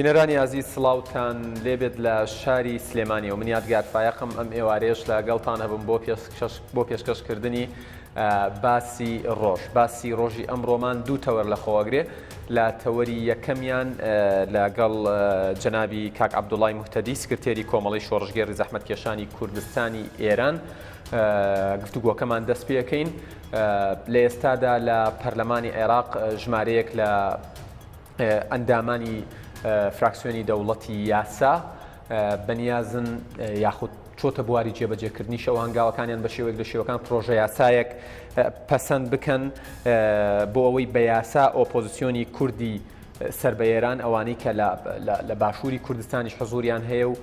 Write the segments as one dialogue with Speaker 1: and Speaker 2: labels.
Speaker 1: بینەرانی ئازیز سڵاوتان لێبێت لە شاری سلێمانیەوە من یادگار فایەقم ئەم ئێوارەیەش لەگەڵتان هەبم بۆ پێشکەش بۆ پێشکەشکردنی باسی ڕۆژ باسی ڕۆژی ئەمڕۆمان دوو تەوەر لە خۆوەگرێ لە تەوەری یەکەمیان لەگەڵ جەنابی کاک عەبدوڵای موهتەدی سکرتێری کۆمەڵەی شۆڕشگێڕی زەحمەتکێشانی کوردستانی ئێران گفتوگۆکەمان دەست پێەکەین لە ئێستادا لە پەرلەمانی عێراق ژمارەیەک لە ئەندامانی فراکسیۆنی دەوڵەتی یاسا بەنیازن یاخود چۆتە بواری جێبەجێکردنیشەوە هەنگاوەکانیان بە شێوەیەک لە شێوەکان پرۆژە یاسایەک پەسەند بکەن بۆ ئەوەی بە یاسا ئۆپۆزیسیۆنی کوردی سەر بە ئێران ئەوانەی کە لە باشووری کوردستانیش حزوریان هەیە و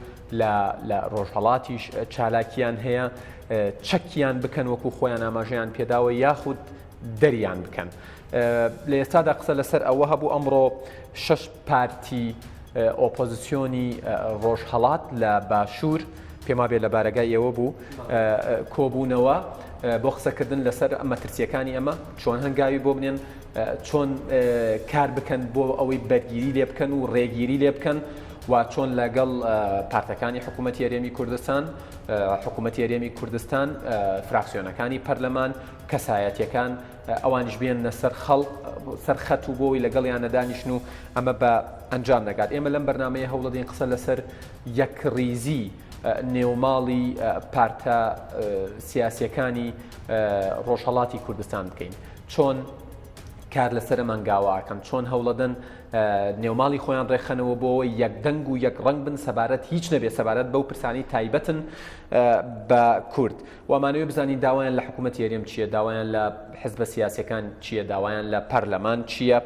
Speaker 1: لە ڕۆژهەڵاتیش چالاکیان هەیە چەکیان بکەن وەکو خۆیان ئاماژەیان پێداوە یاخود دەریان بکەن. لە ئێستادا قسە لەسەر ئەوە هەبوو ئەمڕۆ شەش پارتی ئۆپۆزیسیۆنی ڕۆژهەڵات لە باشوور پێم وابێ لە بارەگای ئێوە بوو کۆبوونەوە بۆ قسەکردن لەسەر مەترسیەکانی ئەمە چۆن هەنگاوی بۆ بنێن چۆن کار بکەن بۆ ئەوەی بەرگیری لێ بکەن و ڕێگیری لێ بکەن و چۆن لەگەڵ پارتەکانی حکوومەتی هەرێمی کوردستان حکوومەتی هەرێمی کوردستان فراکسیۆنەکانی پەرلەمان کەسایەتیەکان ئەوانیش بێننە سەر خەڵ سەر خەت و بۆی لەگەڵیانە دانیشن و ئەمە بە ئەنجام دەگات ئێمە لەم بەرنمەیە هەوڵدەین قسە لەسەر یەکڕیزی نێوماڵی پارتە سیاسیەکانی ڕۆژهەڵاتی کوردستان بکەین چۆن کار لەسەر ئەم هەنگاوەکەن چۆن هەوڵەدەن نێوماڵی خۆیان ڕێکخەنەوە بۆەوەی یەک دەنگ و یەک ڕەنگ بن سەبارەت هیچ نەبێ سەبارەت بەو پرسانی تایبەتن بە کورد و ئەمانەوێ بزانین داوایان لە حکوومەتی هەرێم چییە، داوایان لە حزبە سیاسیەکان چییە، داوایان لە پەرلەمان چییە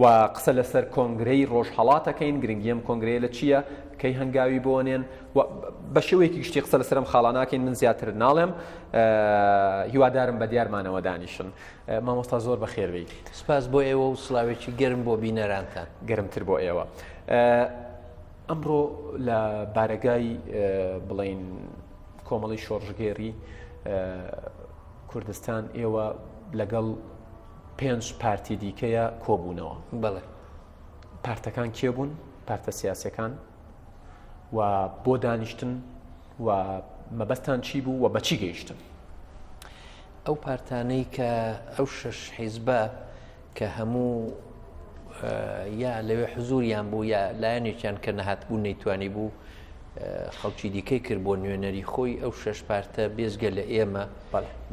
Speaker 1: و قسە لەسەر کۆنگرەی ڕۆژهەڵات ئەکەین، گرنگی ئەم کۆنگرەیە لە چییە، کەی هەنگاوی بۆ نێن و بە شێوەیەکی گشتی قسە لەسەر ئەم خاڵانە ئەکەین، من زیاتر ناڵێم، هیوادارم بە دیارمانەوە دانیشن. مامۆستا زۆر بەخێر بێی.
Speaker 2: سپاس بۆ ئێوە و سڵاوێکی گەرم بۆ بینەرانتان.
Speaker 1: گەرمتر بۆ ئێوە. ئەمڕۆ لە بارەگای بڵین کۆمەڵی شۆڕشگێڕی کوردستان ئێوە لەگەڵ پێنج پارتی دیکەیە کۆبوونەوە.
Speaker 2: بەڵێ.
Speaker 1: پارتەکان کێ بوون؟ پارتە سیاسەکان و بۆ دانیشتن و مەبەستان چی بوو و بەچی گەیشتن؟
Speaker 2: ئەو پارتانەی کە ئەو شەش حیزبە کە هەموو یا لەوێ حزوریان بوو یا لایەنێکیان کە نەهاتبوو نەیتوانی بوو خەڵکی دیکەی کرد بۆ نوێنەری خۆی ئەو شەش پارتە بێزگە لە ئێمە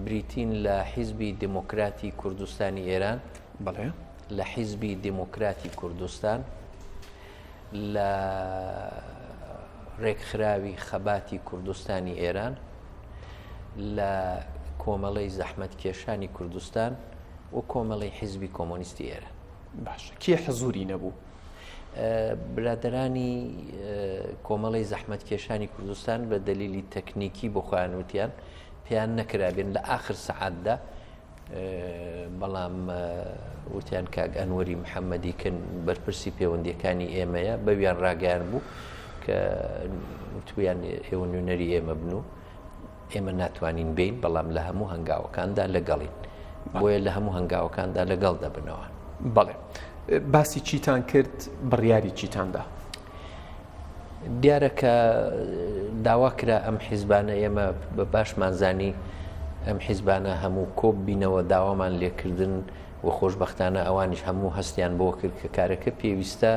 Speaker 2: بریتین لە حیزبی دموکراتی کوردستانی ئێران
Speaker 1: بەڵێ
Speaker 2: لە حیزبی دموکراتی کوردستان لە ڕێکخراوی خەباتی کوردستانی ئێران لە کۆمەڵەی زەحمەتکێشانی کوردستان و کۆمەڵەی حیزبی کۆمۆنیستی ئێران.
Speaker 1: باشە کێ حزوری نەبوو؟
Speaker 2: برادەرانی کۆمەڵەی زەحمەتکێشانی کوردستان بە دەلیلی تەکنیکی بۆ خۆیان وتیان پێیان نەکرابێن لە ئاخر سەعاتدا بەڵام وتیان کاک ئەنوەری محەممەدی کە بەرپرسی پەیوەندیەکانی ئێمەیە بەویان ڕاگەیان بوو کە وتویان ئێوە نوێنەری ئێمە بن و ئێمە ناتوانین بین بەڵام لە هەموو هەنگاوەکاندا لەگەڵین بۆیە لە هەموو هەنگاوەکاندا لەگەڵ دەبنەوە.
Speaker 1: بەڵێ باسی چیتان کرد بڕیاری چیتاندا؟
Speaker 2: دیارە کە داوا کرا ئەم حیزبانە ئێمە بە باشمان زانی ئەم حیزبانە هەموو کۆب بینەوە داوامان لێکردن و خۆشببختانە ئەوانیش هەموو هەستیان بۆ کرد کە کارەکە پێویستە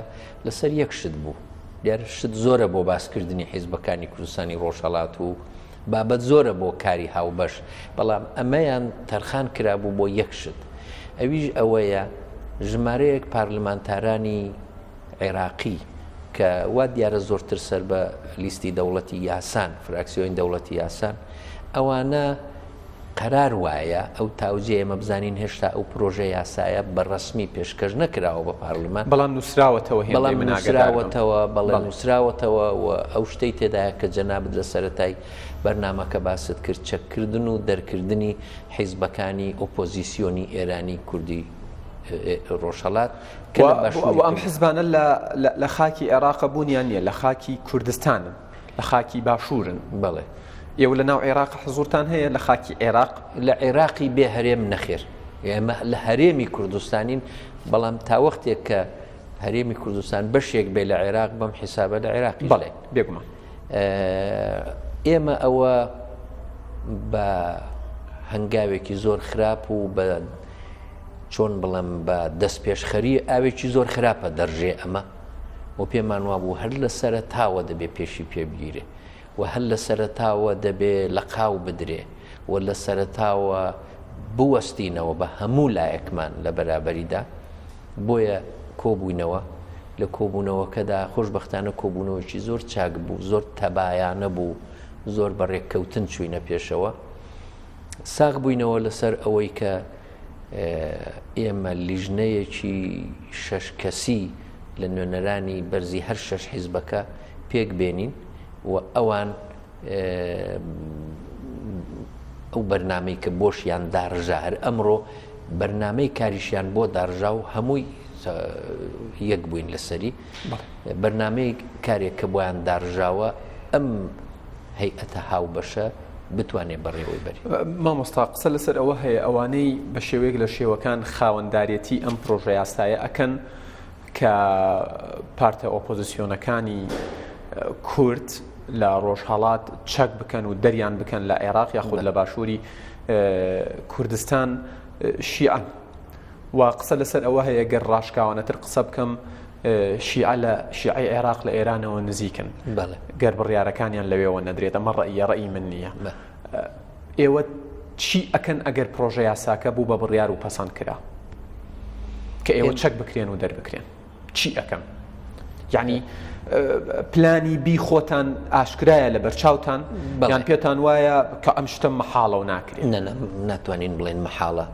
Speaker 2: لەسەر یەک شت بوو دیارە شت زۆرە بۆ باسکردنی حیزبەکانی کوردستانی ڕۆژهەڵات و بابەت زۆرە بۆ کاری هاوبەش بەڵام ئەمەیان تەرخان کرابوو بۆ یەک شت ئەویش ئەوەیە ژمارەیەک پارلمانتارانی عێراقی کە وا دیارە زۆرتر سەر بە لیستی دەوڵەتی یاسان، فراکسیۆنی دەوڵەتی یاسان، ئەوانە قەرار وایە ئەو تاوجێ ئێمە بزانین هێشتا ئەو پرۆژە یاسایە بە ڕەسمی پێشکەش نەکراوە بە پارلمان.
Speaker 1: بەڵام نووسراوەتەوە هێندەی
Speaker 2: بەڵام
Speaker 1: من ئاگادار بم.
Speaker 2: نووسراوەتەوە، بەڵێ نووسراوەتەوە و ئەو شتەی تێدایە کە جەنابت لە سەرەتای بەرنامەکە باست کرد، چەککردن و دەرکردنی حیزبەکانی ئۆپۆزیسیۆنی ئێرانی کوردی ڕۆژهەڵات،
Speaker 1: و ئەم حزبانە لە خاکی عێراقە بوونیان نییە لە خاکی کوردستانن لە خاکی باشوورن
Speaker 2: بەڵێ
Speaker 1: ئێوە لە ناو عێراق حزورتان هەیە لە خاکی عێراق
Speaker 2: لە عێراقی بێ هەرێم نەخێر ئێمە لە هەرێمی کوردستانین بەڵام تا وەختێک کە هەرێمی کوردستان بەشێک بێ لە عێراق بەم حیسابە لە عێراقی
Speaker 1: بەڵێ بێگومان
Speaker 2: ئێمە ئەوە بە هەنگاوێکی زۆر خراپ و بە چۆن بڵێم بە دەستپێشخەری ئاوێکی زۆر خراپە دەرژێ ئەمە و پێمان وابوو هەر لە سەرەتاوە دەبێ پێشی پێ بگیرێ و هەر لە سەرەتاوە دەبێ لە قاو بدرێ و لە سەرەتاوە بوەستینەوە بە هەموو لایەکمان لە بەرابەریدا بۆیە کۆبووینەوە لە کۆبوونەوەکەدا خۆشبەختانە کۆبوونەوەکی زۆر چاک بوو زۆر تەبایانە بوو زۆر بە ڕێککەوتن چوینە پێشەوە ساغ بووینەوە لەسەر ئەوەی کە ئێمە لیژنەیەکی شەش کەسی لە نوێنەرانی بەرزی هەر شەش حیزبەکە پێک بێنین و ئەوان ئەو بەرنامەی کە بۆشیان داڕژا هەر ئەمڕۆ بەرنامەی کاریشیان بۆ داڕژا و هەمووی یەک بووین لەسەری بەرنامەی کارێک کە بۆیان داڕژاوە ئەم هەیئەتە هاوبەشە بتوانێ بەڕێوەی بەرێ.
Speaker 1: مامۆستا قسە لەسەر ئەوە هەیە ئەوانەی بە شێوەیەک لە شێوەکان خاوەندارێتی ئەم پرۆژە یاسایە ئەکەن کە پارتە ئۆپۆزیسیۆنەکانی کورد لە ڕۆژهەڵات چەک بکەن و دەریان بکەن لە عێراق یاخود لە باشووری کوردستان شیعەن و قسە لەسەر ئەوە هەیە گەر ڕاشکاوانەتر قسە بکەم شیعە لە شیعەی عێراق لە ئێرانەوە نزیکن گەر بڕیارەکانیان لەوێوە نەدرێت ئەمە ڕەئیە ڕەئی من نییە ئێوە چی ئەکەن ئەگەر پرۆژە یاساکە بوو بە بڕیار و پەسەند کرا کە ئێوە چەک بکرێن و دەربکرێن چی ئەکەن یعنی پلانی بی خۆتان ئاشکرایە لە بەرچاوتان یان پێتان وایە کە ئەم شتە مەحاڵە و ناکرێت
Speaker 2: ناتوانین بڵێن مەحاڵە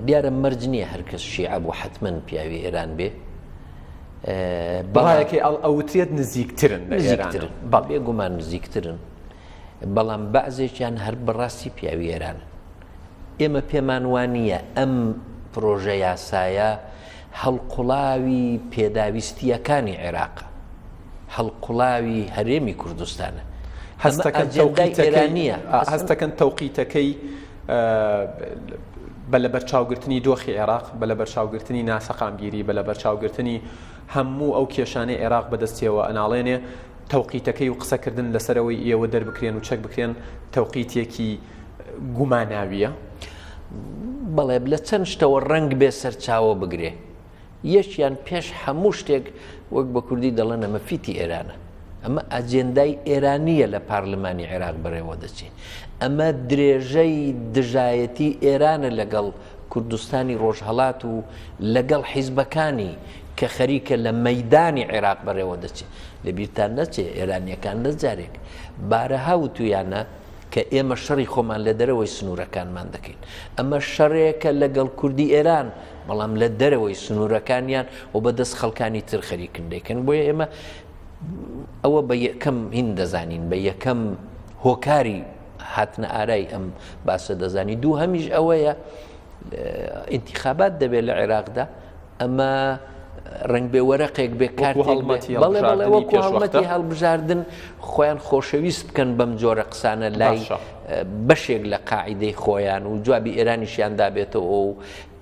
Speaker 2: دیارە مەرج نییە هەر کەس شیعە بوو حەتمەن پیاوی ئێران بێ.
Speaker 1: بەڵایەکەی ئەڵ ئەوترێت نزیکترن لە
Speaker 2: نزیکترن بەڵێ بێگومان نزیکترن بەڵام بەعزێکیان هەر بەڕاستی پیاوی ئێران ئێمە پێمان وانە ئەم پرۆژە یاسایە هەڵقوڵاوی پێداویستیەکانی عێراقە هەڵقوڵاوی هەرێمی کوردستانە
Speaker 1: هەستەکەن هەستەکەن تەوقیتەکەی بە لەبەرچاوگرتنی دۆخی عێراق، بە لەبەرچاوگرتنی ناسەقامگیری، بە لەبەرچاوگرتنی هەموو ئەو کێشانەی عێراق بەدەستیەوە ئەناڵێنێ، تەوقیتەکەی و قسەکردن لەسەر ئەوەی ئێوە دەربکرێن و چەک بکرێن تەوقیتێکی گوماناوییە؟
Speaker 2: بەڵێ، لە چەند شتەوە ڕەنگ بێ سەرچاوە بگرێ. یەکیان پێش هەموو شتێک وەک بە کوردی دەڵێن ئەمە فیتی ئێرانە. ئەمە ئەجێندای ئێرانییە لە پارلمانی عێراق بەڕێوە دەچێ. ئەمە درێژەی دژایەتی ئێرانە لەگەڵ کوردستانی ڕۆژهەڵات و لەگەڵ حیزبەکانی کە خەریکە لە مەیدانی عێراق بەڕێوە دەچێ. لە بیرتان نەچێ ئێرانییەکان نە جارێک بارەها وتوویانە کە ئێمە شەڕی خۆمان لە دەرەوەی سنوورەکانمان دەکەین. ئەمە شەڕێکە لەگەڵ کوردی ئێران بەڵام لە دەرەوەی سنوورەکانیان و بە دەست خەڵکانی تر خەریکن دەیکەن بۆیە ئێمە ئەوە بە یەکەم هین دەزانین بە یەکەم هۆکاری هاتنە ئارای ئەم باسە دەزانی دوو هەمیش ئەوەیە ئینتخابات دەبێت لە عێراقدا ئەمە ڕنگ بێ وەرەقێک بێ کارتێک بەڵێ بەڵێ وەکو هەڵمەتی هەڵبژاردن خۆیان خۆشەویست بکەن بەم جۆرە قسانە لای بەشێک لە قاعدەی خۆیان و جوابی ئێرانیشیان دابێتەوە و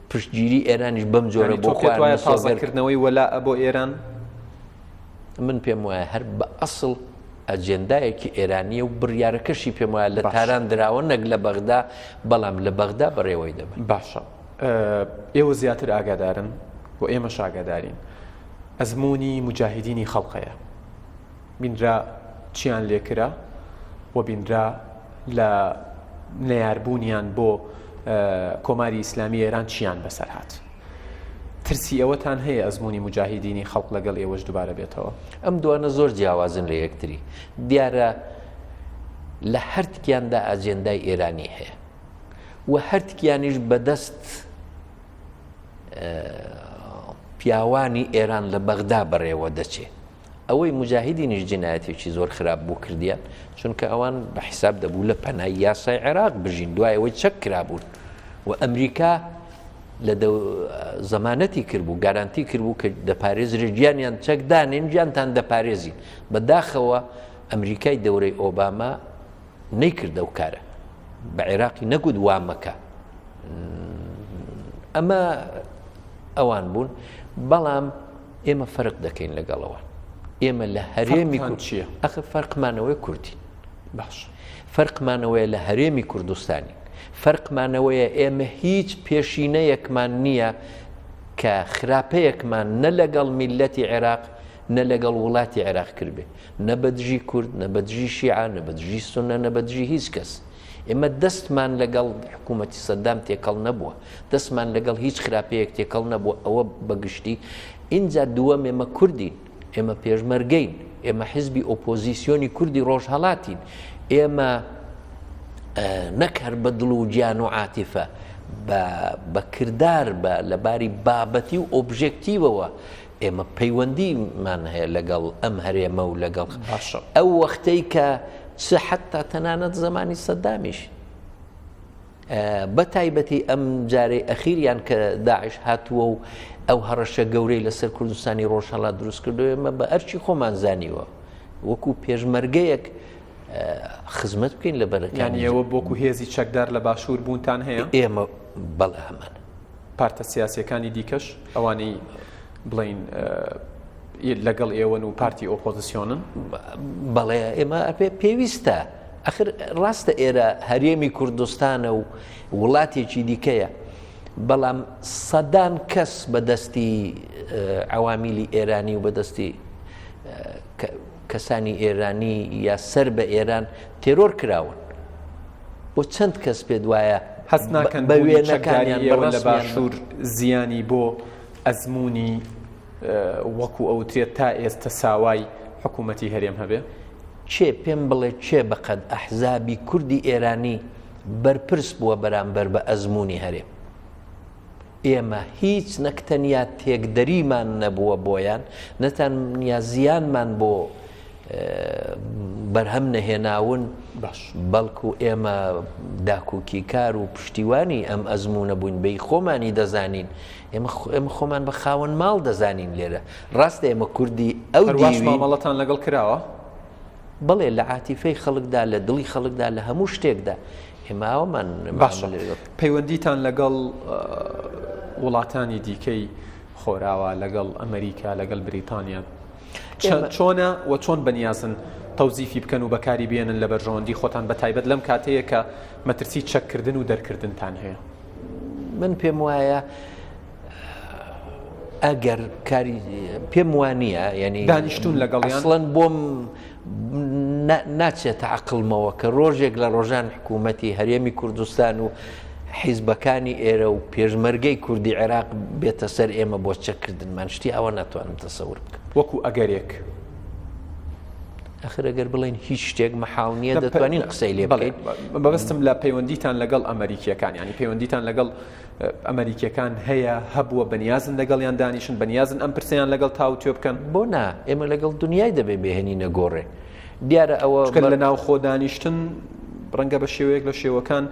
Speaker 2: پشتگیری ئێرانیش بەم جۆرە
Speaker 1: بۆ خۆیان وایە تازەکردنەوەی وەلاء بۆ ئێران؟
Speaker 2: من پێم وایە هەر بە ئەسڵ ئەجێندایەکی ئێرانییە و بڕیارەکەشی پێم وایە لە تاران دراوە نەک لە بەغدا، بەڵام لە بەغدا بەڕێوەی دەبەن.
Speaker 1: باشە ئێوە زیاتر ئاگادارن و ئێمەش ئاگادارین ئەزموونی موجاهیدینی خەڵق هەیە. بینرا چیان لێکرا و بینرا لە نەیاربوونیان بۆ کۆماری ئیسلامی ئێران چیان بەسەر هات. ترسی ئەوەتان هەیە ئەزموونی موجاهیدینی خەڵق لەگەڵ ئێوەش دووبارە بێتەوە؟
Speaker 2: ئەم دوانە زۆر جیاوازن لە یەکتری. دیارە لە هەرتکیاندا ئاجێندای ئێرانی هەیە و هەرتکیانیش بەدەست پیاوانی ئێران لە بەغدا بەڕێوە دەچێ. ئەوەی موجاهیدینیش جینایەتێکی زۆر خراپ بوو کردیان، چونکە ئەوان بە حیساب دەبوو لە پەنای یاسای عێراق بژین دوای ئەوەی چەک کرابوون و ئەمریکا لە زەمانەتی کردبوو گارانتی کردبوو کە دەپارێزرێ گیانیان چەک دانێن گیانتان دەپارێزین بەداخەوە ئەمریکای دەورەی ئۆباما نەیکرد ئەو کارە بە عێراقی نەگوت وا مەکە ئەمە ئەوان بوون. بەڵام ئێمە فەرق دەکەین لەگەڵەوە ئێمە لە هەرێمی
Speaker 1: چییە؟
Speaker 2: ئەخر فەرقمانەوەی کوردین
Speaker 1: باش
Speaker 2: فەرقمانەوەیە لە هەرێمی کوردستانی فەرقمانەوەیە ئێمە هیچ پێشینەیەکمان نییە کە خراپەیەکمان نە لەگەڵ میلەتی عێراق نە لەگەڵ وڵاتی عێراق کردبێ نە بە دژی کورد نە بە دژی شیعە نە بە دژی سونە نە بە دژی هیچ کەس ئێمە دەستمان لەگەڵ حکوومەتی سەدام تێکەڵ نەبووە دەستمان لەگەڵ هیچ خراپەیەک تێکەڵ نەبووە ئەوە بەگشتی ئینجا دووەم ئێمە کوردین ئێمە پێشمەرگەین ئێمە حزبی ئۆپۆزیسیۆنی کوردی ڕۆژهەڵاتین ئێمە نەک هەر بە دڵ و گیان و عاتیفە بە کردار بە لەباری بابەتی و ئۆبژێکتیوەوە ئێمە پەیوەندیمان هەیە لەگەڵ ئەم هەرێمە و لەگەڵ
Speaker 1: باشە
Speaker 2: ئەو وەختەی کە چ حتا تەنانەت زەمانی سەدامیش بە تایبەتی ئەم جارەی ئەخیریان کە داعش هاتووە و ئەو هەڕەشە گەورەی لەسەر کوردستانی ڕۆژهەڵات دروست کردو ئێمە بە ئەرکی خۆمان زانیوە وەکو پێشمەرگەیەک خزمەت بکەین لە بەرەکانی
Speaker 1: ئێوە وەکو هێزی چەکدار لە باشوور بوونتان هەیە
Speaker 2: ئێمە بەڵێ هەمان
Speaker 1: پارتە سیاسیەکانی دیکەش ئەوانەی بڵین لەگەڵ ئێوەن و پارتی ئۆپۆزیسیۆنن؟
Speaker 2: بەڵێ ئێمە ئەپێ پێویستە ئەخر ڕاستە ئێرە هەرێمی کوردستانە و وڵاتێکی دیکەیە بەڵام سەدان کەس بە دەستی عوامیلی ئێرانی و بەدەستی کەسانی ئێرانی یا سەر بە ئێران تێرۆر کراون بۆ چەند کەس پێت وایە
Speaker 1: هەست ناکەن
Speaker 2: بە
Speaker 1: بوونی چەکداری
Speaker 2: وێنەکانیان
Speaker 1: ئێوە لە
Speaker 2: بە ڕەسمیان
Speaker 1: باشوور زیانی بۆ ئەزموونی وەکو ئەوترێت تا ئێستە ساوای حکوومەتی هەرێم هەبێ؟
Speaker 2: کێ پێم بڵێ کێ بەقەد ئەحزابی کوردی ئێرانی بەرپرس بووە بەرامبەر بە ئەزموونی هەرێم؟ ئێمە هیچ نەک تەنیا تێکدەریمان نەبووە بۆیان، نە تەنیا زیانمان بۆ بەرهەم نەهێناون،
Speaker 1: باش.
Speaker 2: بەڵکو ئێمە داکۆکیکار و پشتیوانی ئەم ئەزموونە بووین، بەی خۆمانی دەزانین، ئێمە ئێمە خۆمان بە خاوەن ماڵ دەزانین لێرە. ڕاستە ئێمە کوردی ئەو
Speaker 1: هەرواش
Speaker 2: دیوین.
Speaker 1: مامەڵەتان لەگەڵ کراوە؟
Speaker 2: بەڵێ، لە عاتیفەی خەڵکدا، لە دڵی خەڵکدا، لە هەموو شتێکدا. ئێمە ئاوامان
Speaker 1: باشە پەیوەندیتان لەگەڵ وڵاتانی دیکەی خۆراوا لەگەڵ ئەمریکا لەگەڵ بریتانیا چۆنە و چۆن بەنیازن تەوزیفی بکەن و بەکاری بێنن لە بەرژەوەندی خۆتان بە تایبەت لەم کاتەیە کە مەترسی چەککردن و دەرکردنتان هەیە
Speaker 2: من پێم وایە ئەگەر کاری پێم وانە ینی
Speaker 1: دانیشتون لەگەڵ
Speaker 2: ئەسڵەن بۆم ناچێتە عەقڵمەوە کە ڕۆژێک لە ڕۆژان حکوومەتی هەرێمی کوردستان و حیزبەکانی ئێرە و پێشمەرگەی کوردی عێراق بێتە سەر ئێمە بۆ چەککردنمان شتی ئەوە ناتوانم تەسەور بکەم
Speaker 1: وەکو ئەگەرێک
Speaker 2: ئەخر ئەگەر بڵێن هیچ شتێک مەحاڵ نییە دەتوانین قسەی لێ بکەین
Speaker 1: مەبەستم لە پەیوەندیتان لەگەڵ ئەمریکیەکان ینی پەیوەندیتان لەگەڵ ئەمەریکیەکان هەیە، هەبووە، بەنیازن لەگەڵیان دانیشن، بەنیازن ئەم پرسەیان لەگەڵ تاوتوێ بکەن؟
Speaker 2: بۆ نا، ئێمە لەگەڵ دنیای دەبێ بهێنینە گۆڕێ. دیارە ئەوە.
Speaker 1: چونکە لە ناوخۆ دانیشتن ڕەنگە بە شێوەیەک لە شێوەکان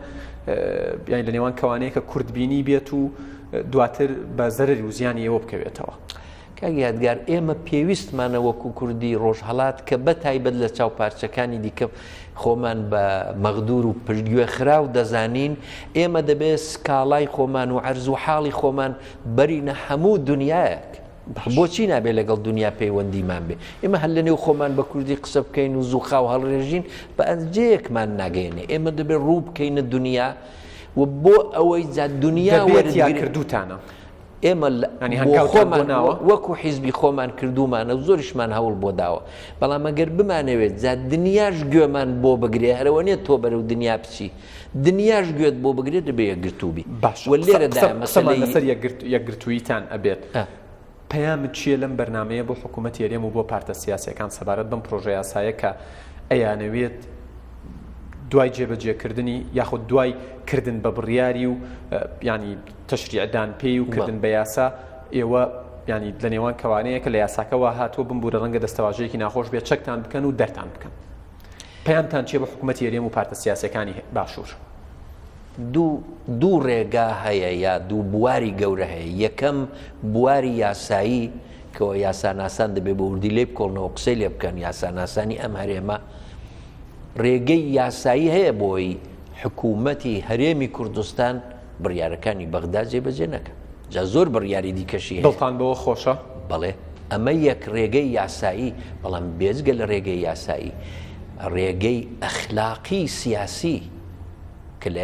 Speaker 1: یانی لە نێوان کەوانەیەکە کورتبینی بێت و دواتر بە زەرەر و زیانی ئێوە بکەوێتەوە.
Speaker 2: کاک یادگار ئێمە پێویستمانە وەکو کوردی ڕۆژهەڵات کە بە تایبەت لە چاو پارچەکانی دیکە خۆمان بە مەغدور و پشتگوێ خراو دەزانین، ئێمە دەبێ سکاڵای خۆمان و عەرز و حاڵی خۆمان بەرینە هەموو دنیایەک. بۆچی نابێ لەگەڵ دنیا پەیوەندیمان بێ؟ ئێمە هەر لەنێو خۆمان بە کوردی قسە بکەین و زووخاو هەڵڕێژین بە ئەنجەیەکمان ناگەیەنێ. ئێمە دەبێ ڕوو بکەینە دنیا و بۆ ئەوەی جا دنیا
Speaker 1: دەبێت یا کردووتانە؟
Speaker 2: ئێمە بۆ خۆمان وەکو حیزبی خۆمان کردوومانە و زۆریشمان هەوڵ بۆ داوە بەڵام ئەگەر بمانەوێت جا دنیاش گوێمان بۆ بگرێ هەرەوە نیە تۆ بەرەو دنیا بچی دنیاش گوێت بۆ بگرێت دەبێ یەکگرتوو بی
Speaker 1: باش
Speaker 2: و لێرەدا
Speaker 1: قسەمان لەسەر یەکگرتوویتان ئەبێت پەیامت چییە لەم بەرنامەیە بۆ حکوومەتی هەرێم و بۆ پارتە سیاسیەکان سەبارەت بەم پرۆژە یاسایە کە ئەیانەوێت دوای جێبەجێکردنی یاخود دوای کردن بە بڕیاری و ینی تەشریع دان پێی و کردن بە یاسا ئێوە ینی لە نێوان کەوانەیە کە لە یاساکەوە هاتووە بمبوورە ڕەنگە دەستەواژەیەکی ناخۆش بێت چەکتان بکەن و دەرتان بکەن پەیامتان چیە بە حکوومەتی هەرێم و پارتە سیاسەکانی باشوور؟
Speaker 2: دوو دوو ڕێگا هەیە یا دوو بواری گەورە هەیە یەکەم بواری یاسایی کەەوە یاساناسان دەبێ بە وردی لێ بکۆڵنەوە قسەی لێ بکەن یاساناسانی ئەم هەرێمە ڕێگەی یاسایی هەیە بۆی حکوومەتی هەرێمی کوردستان بڕیارەکانی بەغدا جێبەجێ نەکا. جا زۆر بڕیاری دیکەشی هەیە.
Speaker 1: دڵتان بەوە خۆشە؟
Speaker 2: بەڵێ ئەمە یەک ڕێگەی یاسایی، بەڵام بێجگە لە ڕێگەی یاسایی، ڕێگەی ئەخلاقی سیاسی کە لە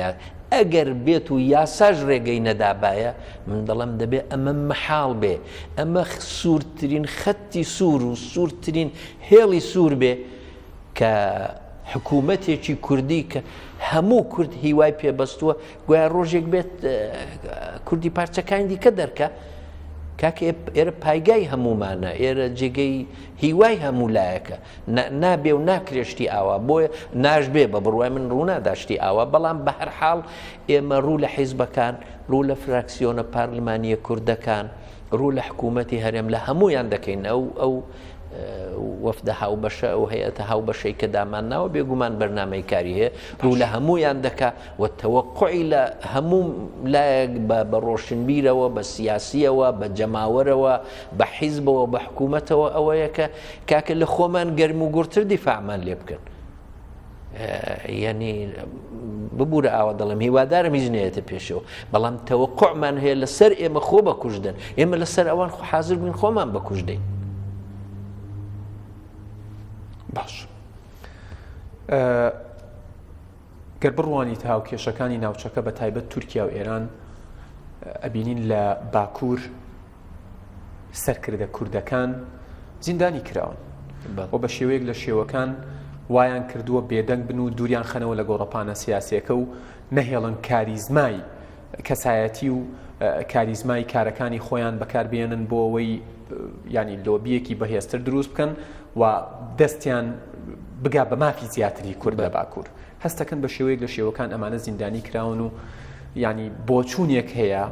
Speaker 2: ئەگەر بێت و یاساش ڕێگەی نەدابایە، من دەڵێم دەبێ ئەمە مەحاڵ بێ، ئەمە سوورترین خەتی سوور و سوورترین هێڵی سوور بێ کە حکوومەتێکی کوردی کە هەموو کورد هیوای پێ بەستووە گوایە ڕۆژێک بێت کوردی پارچەکانی دیکە دەرکە کاکە ئێرە پایگای هەمومانە ئێرە جێگەی هیوای هەموو لایەکە نابێ و ناکرێشتی ئاوا بۆیە ناشبێ بە بڕوای من ڕووناداشتی ئاوا بەڵام بە هەر حاڵ ئێمە ڕوو لە حیزبەکان ڕوو لە فراکسیۆنە پارلمانیە کوردەکان ڕوو لە حکوومەتی هەرێم لە هەمویان دەکەین ئەو ئەو وەفدە هاوبەشە ئەو هەیئەتە هاوبەشەی کە دامانناوە بێگومان بەرنامەی کاری هەیە ڕوو لە هەموویان دەکا و تەوەقوعی لە هەموو لایەک بە بە ڕۆشنبیرەوە بە سیاسیەوە بە جەماوەرەوە بە حیزبەوە بە حکوومەتەوە ئەوەیە کە کاکە لە خۆمان گەرم و گوڕتر دیفاعمان لێ بکەن. یعنی ببوورە ئاوا دەڵێم هیوادارم هیچ نێتە پێشەوە بەڵام تەوەقعمان هەیە لەسەر ئێمە خۆ بەکوژدن ئێمە لەسەر ئەوان خۆ حاضر بووین خۆمان بەکوژدەین
Speaker 1: باش گەر بڕوانیت هاوکێشەکانی ناوچەکە بە تایبەت تورکیا و ئێران ئەبینین لە باکوور سەرکردە کوردەکان زیندانی کراون و بە شێوەیەک لە شێوەکان وایان کردووە بێدەنگ بن و دووریان خەنەوە لە گۆڕەپانە سیاسیەکە و نەهێڵن کاریزمای کەسایەتی و کاریزمای کارەکانی خۆیان بەکاربێنن بۆ ئەوەی ینی لۆبیەکی بەهێزتر دروست بکەن و دەستیان بگا بە مافی زیاتری کورد لە باکوور هەستەکەن بە شێوەیەک لە شێوەکان ئەمانە زیندانی کراون و ینی بۆچوونێک هەیە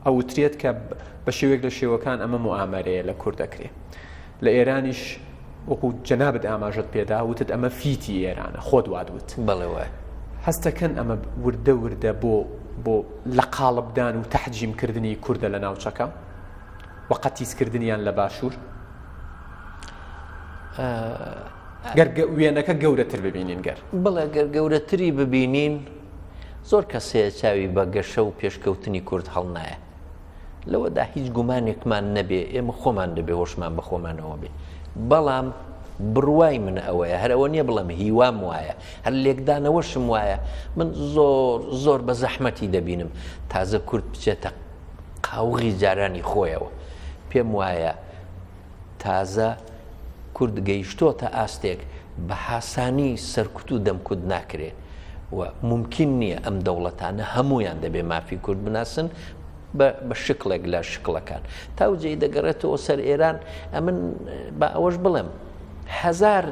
Speaker 1: ئەوترێت کە بە شێوەیەک لە شێوەکان ئەمە موئامەرەیە لە کورد دەکرێ. لە ئێرانیش وەکو جەنابت ئاماژەت پێدا وتت ئەمە فیتی ئێرانە خۆت وات وت.
Speaker 2: بەڵێ وایە.
Speaker 1: هەستەکەن ئەمە وردە وردە بۆ بۆ لە قاڵبدان و تەحجیم کردنی کوردە لە ناوچەکە و قەتیس کردنیان لە باشوور؟ گەر وێنەکە گەورەتر ببینین گەر.
Speaker 2: بەڵێ گەر گەورەتری ببینین زۆر کەس هەیە چاوی بە گەشە و پێشکەوتنی کورد هەڵنایە. لەوەدا هیچ گومانێکمان نەبێ، ئێمە خۆمان دەبێ هۆشمان بە خۆمانەوە بێ. بەڵام بڕوای من ئەوەیە، هەر ئەوە نییە بڵێم هیوام وایە، هەر لێکدانەوەشم وایە، من زۆر زۆر بە زەحمەتی دەبینم تازە کورد بچێتە قاوغی جارانی خۆیەوە. پێم وایە تازە کورد گەیشتۆتە ئاستێک بە هاسانی سەرکوت و دەمکوت ناکرێ و مومکین نییە ئەم دەوڵەتانە هەموویان دەبێ مافی کورد بناسن بە شکڵێک لە شکڵەکان تاوجێی دەگەڕێتەوە سەر ئێران ئەمن با ئەوەش بڵێم هەزار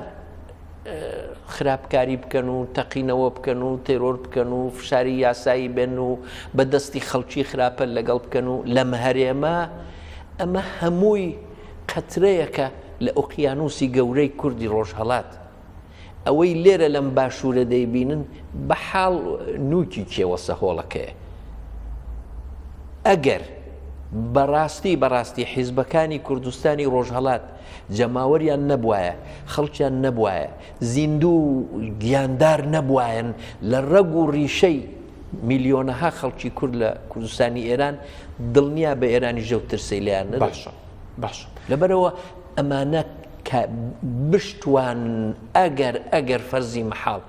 Speaker 2: خراپکاری بکەن و تەقینەوە بکەن و تێرۆر بکەن و فشاری یاسایی بێن و بە دەستی خەڵکی خراپە لەگەڵ بکەن و لەم هەرێمە ئەمە هەمووی قەترەیەکە لە ئۆقیانوسی گەورەی کوردی ڕۆژهەڵات. ئەوەی لێرە لەم باشوورە دەیبینن بە حاڵ نووکی کێوە سەهۆڵەکەیە. ئەگەر بەڕاستی بەڕاستی حیزبەکانی کوردستانی ڕۆژهەڵات جەماوەریان نەبوایە، خەڵکیان نەبوایە، زیندوو و گیاندار نەبوایەن لە ڕەگ و ڕیشەی میلیۆنەها خەڵکی کورد لە کوردستانی ئێران دڵنیا بە ئێرانیش لەو ترسەی لێیان نەدەچوو.
Speaker 1: باشە باشە.
Speaker 2: لەبەرئەوە ئەمانە کە بشتوانن ئەگەر ئەگەر فەرزی مەحاڵ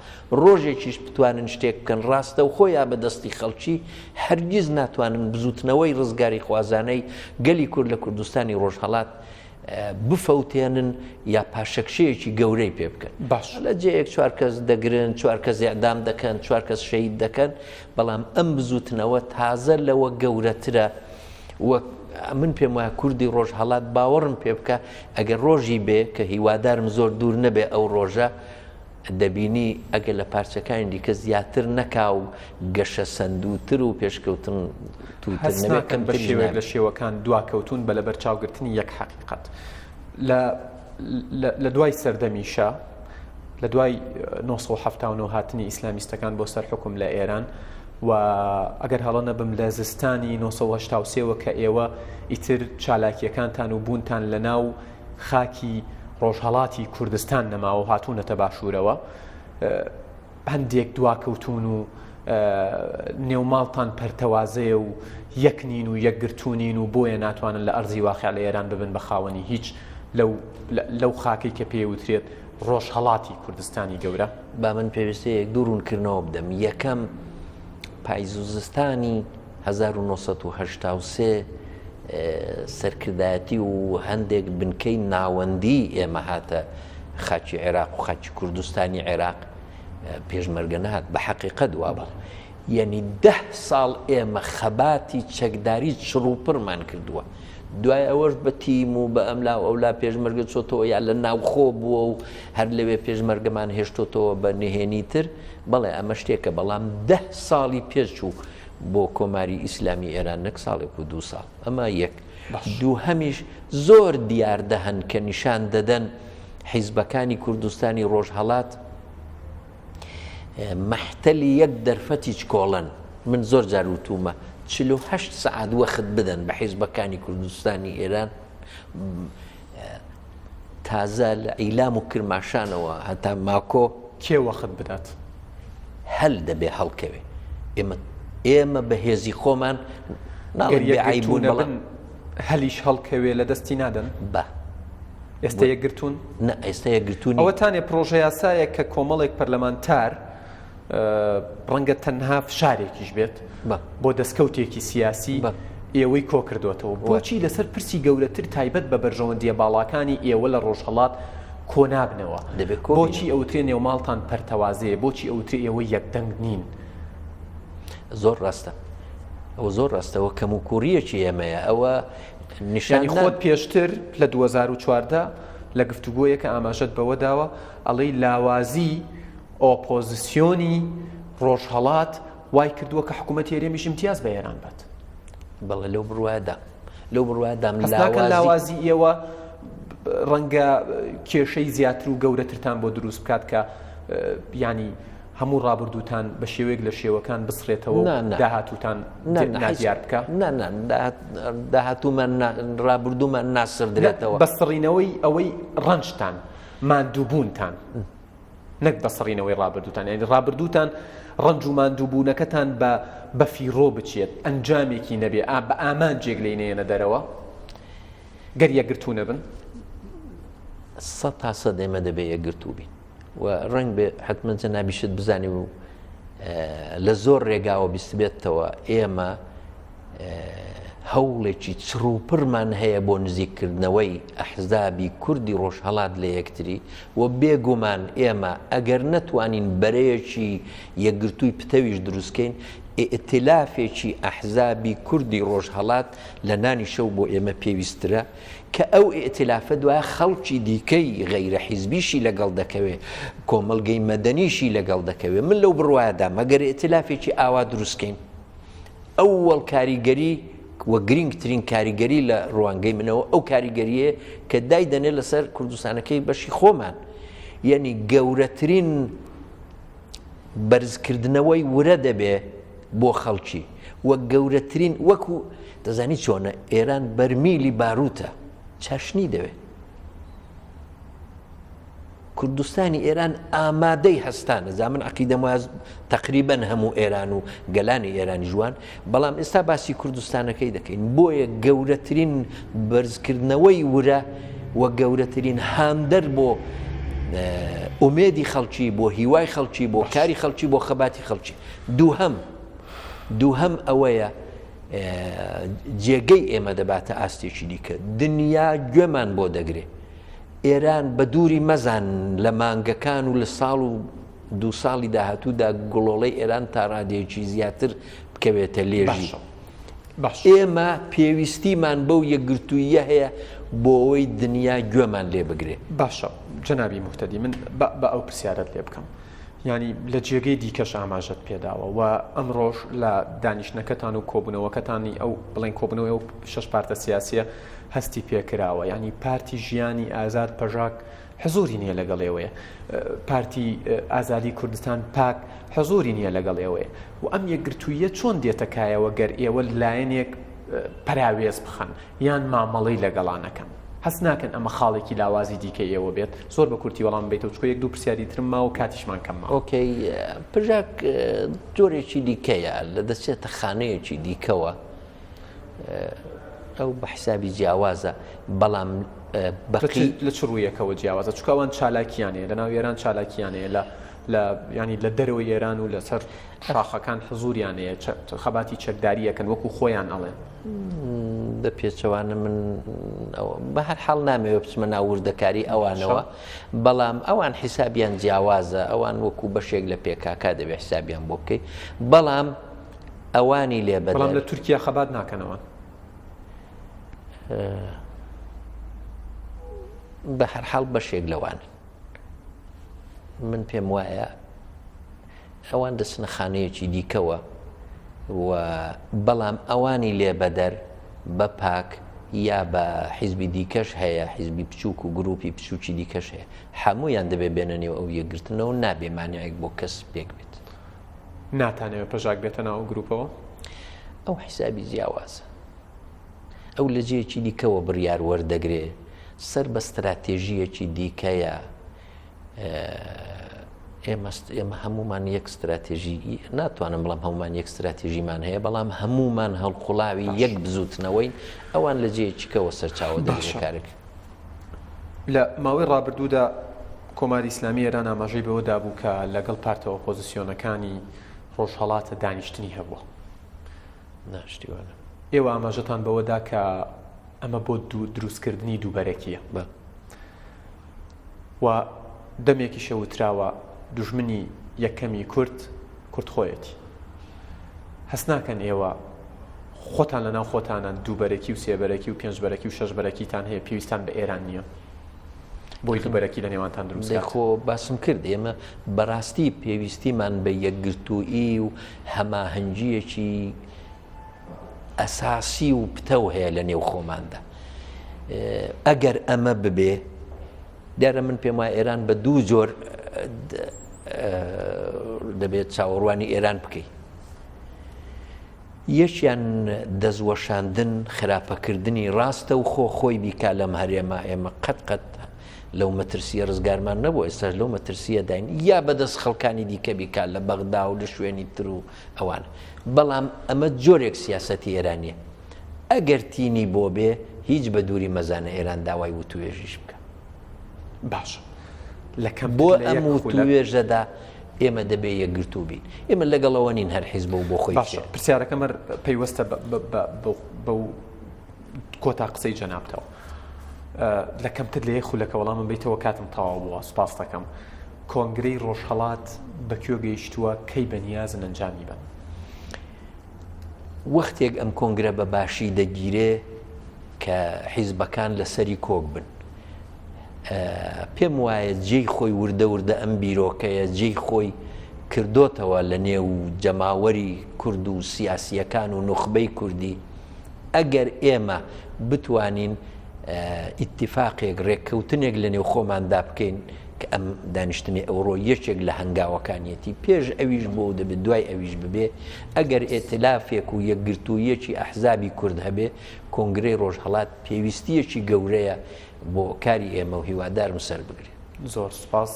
Speaker 2: ڕۆژێکیش بتوانن شتێک بکەن ڕاستەوخۆ یا بە دەستی خەڵکی هەرگیز ناتوانن بزووتنەوەی ڕزگاریخوازانەی گەلی کورد لە کوردستانی ڕۆژهەڵات بفەوتێنن یا پاشەکشەیەکی گەورەی پێ بکەن.
Speaker 1: باش.
Speaker 2: لە جێیەک چوار کەس دەگرن، چوار کەس ئێعدام دەکەن، چوار کەس شەهید دەکەن، بەڵام ئەم بزووتنەوە تازە لەوە گەورەترە و من پێم وایە کوردی ڕۆژهەڵات باوەڕم پێ بکە ئەگەر ڕۆژی بێ کە هیوادارم زۆر دوور نەبێ ئەو ڕۆژە دەبینی ئەگەر لە پارچەکانی دیکە زیاتر نەکا و گەشەسەندووتر و پێشکەوتنتووتر
Speaker 1: هەست
Speaker 2: نەبێ
Speaker 1: ناکەن بە
Speaker 2: کەمتریش
Speaker 1: شێوەیەک
Speaker 2: نابێ.
Speaker 1: لە شێوەکان دواکەوتوون بە لەبەرچاوگرتنی یەک حەقیقەت لە لە لە دوای سەردەمی شا لە دوای 979 هاتنی ئیسلامیستەکان بۆ سەر حوکم لە ئێران و ئەگەر هەڵە نەبم لە زستانی 983 وە کە ئێوە ئیتر چالاکیەکانتان و بوونتان لە ناو خاکی ڕۆژهەڵاتی کوردستان نەماوە و هاتوونەتە باشوورەوە هەندێک دواکەوتوون و نێوماڵتان پەرتەوازەیە و یەک نین و یەکگرتوو نین و بۆیە ناتوانن لە ئەرزی واقع لە ئێران ببن بە خاوەنی هیچ لەو لەو خاکەی کە پێی وترێت ڕۆژهەڵاتی کوردستانی گەورە؟
Speaker 2: با من پێویستە یەک دوو ڕوونکردنەوە بدەم. یەکەم، پایز و زستانی 1983 سەرکردایەتی و هەندێک بنکەی ناوەندی ئێمە هاتە خاکی عێراق و خاکی کوردستانی عێراق پێشمەرگە نەهات بە حەقیقەت وابوو یەنی دە ساڵ ئێمە خەباتی چەکداری چڕوپڕمان کردووە دوای ئەوەش بە تیم و بە ئەملا و ئەولا پێشمەرگە چۆتەوە یا لە ناوخۆ بووە و هەر لەوێ پێشمەرگەمان هێشتۆتەوە بە نهێنی تر بەڵێ ئەمە شتێکە بەڵام دە ساڵی پێچوو بۆ کۆماری ئیسلامی ئێران نەک ساڵێک و دوو ساڵ ئەمە یەک دووهەمیش زۆر دیاردە هەن کە نیشان دەدەن حیزبەکانی کوردستانی ڕۆژهەڵات مەحتەلی یەک دەرفەتی چکۆڵەن. من زۆر جار وتوومە 48 سەعات وەخت بدەن بە حیزبەکانی کوردستانی ئێران تازە لە ئیلام و کرماشانەوە هەتا ماکۆ
Speaker 1: کێ وەخت بدات؟
Speaker 2: هەل دەبێ هەڵکەوێ. ئێمە ئێمە بە هێزی خۆمان ناڵێم بێ عەیب بوون بەڵام
Speaker 1: هەلیش هەڵکەوێ لە دەستی نادەن؟
Speaker 2: بە.
Speaker 1: ئێستا یەکگرتوون؟
Speaker 2: نا ئێستا یەکگرتوو نین.
Speaker 1: ئەوەتانێ پڕۆژەیاسایەک کە کۆمەڵێک پەرلەمانتار ڕەنگە تەنها فشارێکیش بێت بۆ دەستکەوتێکی سیاسی ئێوەی کۆکردوێتەوە بۆچی لەسەر پرسی گەورەتر تایبەت بە بەرژەوەندیە باڵاکانی ئێوە لە ڕۆژهەڵات کۆنابنەوە بۆچی ئەوترێ نێوماڵتان پەرتەوازەیە بۆچی ئەوترێ ئێوە یەکدەنگ نین؟
Speaker 2: زۆر ڕاستە ئەوە زۆر ڕاستەوە کەموکوڕیەکی ئێمەیە ئەوە
Speaker 1: نیشانی خۆت پێشتر لە 2014 لە گفتوگۆیەکە ئاماژەت بەوە داوە ئەڵێی لاوازی ئۆپۆزسیۆنی ڕۆژهەڵات وای کردووە کە حکوومەتی هەرێمیش ئیمتیاز بە ئێران بات.
Speaker 2: بەڵێ لەو بڕوایەدام لەو بڕوایەدام
Speaker 1: لاوازی لاوازی ئێوە ڕەنگە کێشەی زیاتر و گەورەترتان بۆ دروست بکات کە ینی هەموو ڕابردووتان بە شێوەیەک لە شێوەکان بسڕێتەوە و داهاتووتان نادیار بکا؟
Speaker 2: نا نا داهاتوومان ڕابردوومان ناسڕدرێتەوە.
Speaker 1: بە سڕینەوەی ئەوەی ڕەنجتان، ماندووبوونتان، نەک بە سڕینەوەی ڕابردووتان، یانی ڕابردووتان ڕەنج و ماندووبوونەکەتان بە بەفیڕۆ بچێت، ئەنجامێکی نەبێ، بە ئامانجێک لێی نەیەنە دەرەوە، گەر یەکگرتوو نەبن.
Speaker 2: 100% ئێمە دەبێ یەکگرتوو بین. و ڕەنگ بێ حتمما جەنابیشت بزانی و لە زۆر ڕێگاوە بیستبێتەوە ئێمە هەوڵێکی چڕوپڕمان هەیە بۆ نزیککردنەوەی ئەحزابی کوردی ڕۆژهەڵات لە یەکتری و بێگومان ئێمە ئەگەر نەتوانین بەرەیەکی یەکگرتووی پتەویش دروستکەین ئیئتلافێکی ئەحزابی کوردی ڕۆژهەڵات لە نانی شەو بۆ ئێمە پێویستترە کە ئەو ئیئتیلافە دوایە خەڵکی دیکەی غەیرە حیزبیشی لەگەڵ دەکەوێ، کۆمەڵگەی مەدەنیشی لەگەڵ دەکەوێ. من لەو بڕوایەدام ئەگەر ئیئتیلافێکی ئاوا دروست کەین، ئەوەڵ کاریگەری و گرینگترین کاریگەری لە ڕوانگەی منەوە ئەو کاریگەرییە کە دایدەنێ لەسەر کوردستانەکەی بەشی خۆمان. یەنی گەورەترین بەرزکردنەوەی ورە دەبێ بۆ خەڵکی و گەورەترین وەکو دەزانی چۆنە ئێران بەرمیلی باروتە چاشنی دەوێ کوردستانی ئێران ئامادەی هەستانە جا من عقیدەم وایە تقریبا هەموو ئێران و گەلانی ئێرانی ژوان بەڵام ئێستا باسی کوردستانەکەی دەکەین بۆیە گەورەترین بەرزکردنەوەی ورە و گەورەترین هاندەر بۆ ئومێدی خەڵکی بۆ هیوای خەڵکی بۆ کاری خەڵکی بۆ خەباتی خەڵکی دووهەم دووهەم ئەوەیە جێگەی ئێمە دەباتە ئاستێکی دیکە دنیا گوێمان بۆ دەگرێ ئێران بە دووری مەزان لە مانگەکان و لە ساڵ و دوو ساڵی داهاتوودا گڵۆڵەی ئێران تا ڕادەیەکی زیاتر بکەوێتە لێژی. ئێمە پێویستیمان بەو یەکگرتووییە هەیە بۆ ئەوەی دنیا گوێمان لێ بگرێ.
Speaker 1: باشە جەنابی موهتەدی من با ئەو پرسیارەت لێ بکەم. یانی لە جێگەی دیکەش ئاماژەت پێداوە و ئەمڕۆش لە دانیشتنەکەتان و کۆبوونەوەکەتانی ئەو بڵێن کۆبوونەوەی ئەو شەش پارتە سیاسیە هەستی پێکراوە یانی پارتی ژیانی ئازاد پەژاک حزوری نییە لەگەڵ ئێوەیە پارتی ئازادی کوردستان پاک حزوری نییە لەگەڵ ئێوەیە و ئەم یەکگرتوویە چۆن دێتە کایەوە گەر ئێوە لایەنێک پەراوێز بخەن یان مامەڵەی لەگەڵا نەکەن؟ هەست ناکەن ئەمە خاڵێکی لاوازی دیکەی ئێوە بێت؟ زۆر بە کورتی وەڵام بەیتەوە چونکە یەک دوو پرسیاری ترم ماوە و کاتیشمان کەم ماوە.
Speaker 2: ئۆکەی پژاک جۆرێکی دیکەیە لە دەچێتە خانەیەکی دیکەوە ئەو بە حسابی جیاوازە بەڵام
Speaker 1: بەقی لە چ ڕوویەکەوە جیاوازە چونکە ئەوان چالاکیان هەیە لەناو ئێران چالاکیان هەیە لە لە ینی لە دەرەوەی ئێران و لەسەر شاخەکان حزوریان هەیە خەباتی چەکداری ئەکەن وەکو خۆیان ئەڵێن.
Speaker 2: بە پێچەوانە من بە هەر حاڵ نامەوێ بچمە ناو وردەکاری ئەوانەوە بەڵام ئەوان حیسابیان جیاوازە ئەوان وەکو بەشێک لە پێکاکا دەبێ حیسابیان بۆ بکەیت بەڵام ئەوانی لێ
Speaker 1: بەڵام لە تورکیا خەبات ناکەنەوە
Speaker 2: بە هەر حاڵ بەشێک لەوان من پێم وایە ئەوان دەچنە خانەیەکی دیکەوە و بەڵام ئەوانی لێ بەدەر بە پاک یا بە حیزبی دیکەش هەیە حیزبی بچووک و گروپی بچووکی دیکەش هەیە هەموویان دەبێ بێنە نێو ئەو یەکگرتنەوە نابێ مانعێک بۆ کەس پێک بێت.
Speaker 1: ناتانەوێ پەژاک بێتە ناو ئەو گروپەوە؟
Speaker 2: ئەو حیسابی جیاوازە. ئەو لە جێیەکی دیکەوە بڕیار وەردەگرێ، سەر بە ستراتێژییەکی دیکەیە. ئێمە ئێمە هەمومان یەک ستراتێژی ناتوانم بڵام هەمومان یەک ستراتێژیمان هەیە بەڵام هەمومان هەڵقوڵاوی یەک بزوتنەوەین ئەوان لە جێیەکیکەوە سەرچاوە دەگرن کارێک.
Speaker 1: لە ماوەی ڕابردوودا کۆماری ئیسلامی ئێران ئاماژەی بەوە دابوو کە لەگەڵ پارتە ئۆپۆزیسیۆنەکانی ڕۆژهەڵاتە دانیشتنی هەبووە.
Speaker 2: ناشتیوانە.
Speaker 1: ئێوە ئاماژەتان بەوە دا کە ئەمە بۆ دروستکردنی دووبەرەکییە.
Speaker 2: بەڵێ.
Speaker 1: و دەمێکیشە وتراوە دوژمنی یەکەمی کورد، کورد خۆیەتی. هەست ناکەن ئێوە خۆتان لەناو خۆتانە دووبەرەکی و سێبەرەکی و پێنجبەرەکی و شەشبەرەکیتان هەیە پێویستان بە ئێران نییە بۆی دووبەرەکی لە نێوانتان دروست
Speaker 2: کات؟ خۆ باسم کرد ئێمە بەڕاستی پێویستیمان بە یەکگرتوویی و هەماهەنگییەکی ئەساسی و پتەو هەیە لە نێو خۆماندا. ئەگەر ئەمە ببێ دیارە من پێم وایە ئێران بە دوو جۆر دەبێت چاوەڕوانی ئێران بکەیت. یەکیان دەستوەشاندن خراپەکردنی ڕاستە و خۆ خۆی بیکا لەم هەرێمە ئێمە قەت قەت لەو مەترسیە ڕزگارمان نەبوو ئێستاش لەو مەترسیە داین یا بەدەست خەڵکانی دیکە بیکا لە بەغدا و لە شوێنی تر و ئەوان بەڵام ئەمە جۆرێک سیاسەتی ئێرانیە ئەگەر تینی بۆ بێ هیچ بە دووری مەزانە ئێران داوای وتوێژیش بکە.
Speaker 1: باشە لە کەم
Speaker 2: بۆ ئەم وتوێژەدا ئێمە دەبێ یەکگرتوو بین ئێمە لەگەڵەوە نین هەر حیزبە و بۆ خۆی
Speaker 1: باشە پرسیارەکەم هەر پەیوەستە بەو کۆتا قسەی جەنابتەوە لە کەمتر لە یەک خولەکە وەڵامم بیتەوە کاتم تەواو بووە سوپاس دەکەم کۆنگرەی ڕۆژهەڵات بە کوێ گەیشتووە کەی بەنیازن ئەنجامی بن
Speaker 2: وەختێک ئەم کۆنگرە بە باشی دەگیرێ کە حیزبەکان لەسەری کۆک بن پێم وایە جێی خۆی وردە وردە ئەم بیرۆکەیە جێی خۆی کردۆتەوە لە نێو جەماوەری کورد و سیاسییەکان و نوخبەی کوردی ئەگەر ئێمە بتوانین ئیتفاقێک ڕێککەوتنێک لە نێو خۆماندا بکەین کە ئەم دانیشتنی ئەوڕۆ یەکێک لە هەنگاوەکانیەتی پێش ئەویش بۆ دەبێت دوای ئەویش ببێ ئەگەر ئێتلافێک و یەکگرتوویەکی ئەحزابی کورد هەبێ کۆنگرەی ڕۆژهەڵات پێویستیەکی گەورەیە بۆ کاری ئێمە و هیوادارم سەر بگرێ.
Speaker 1: زۆر سوپاس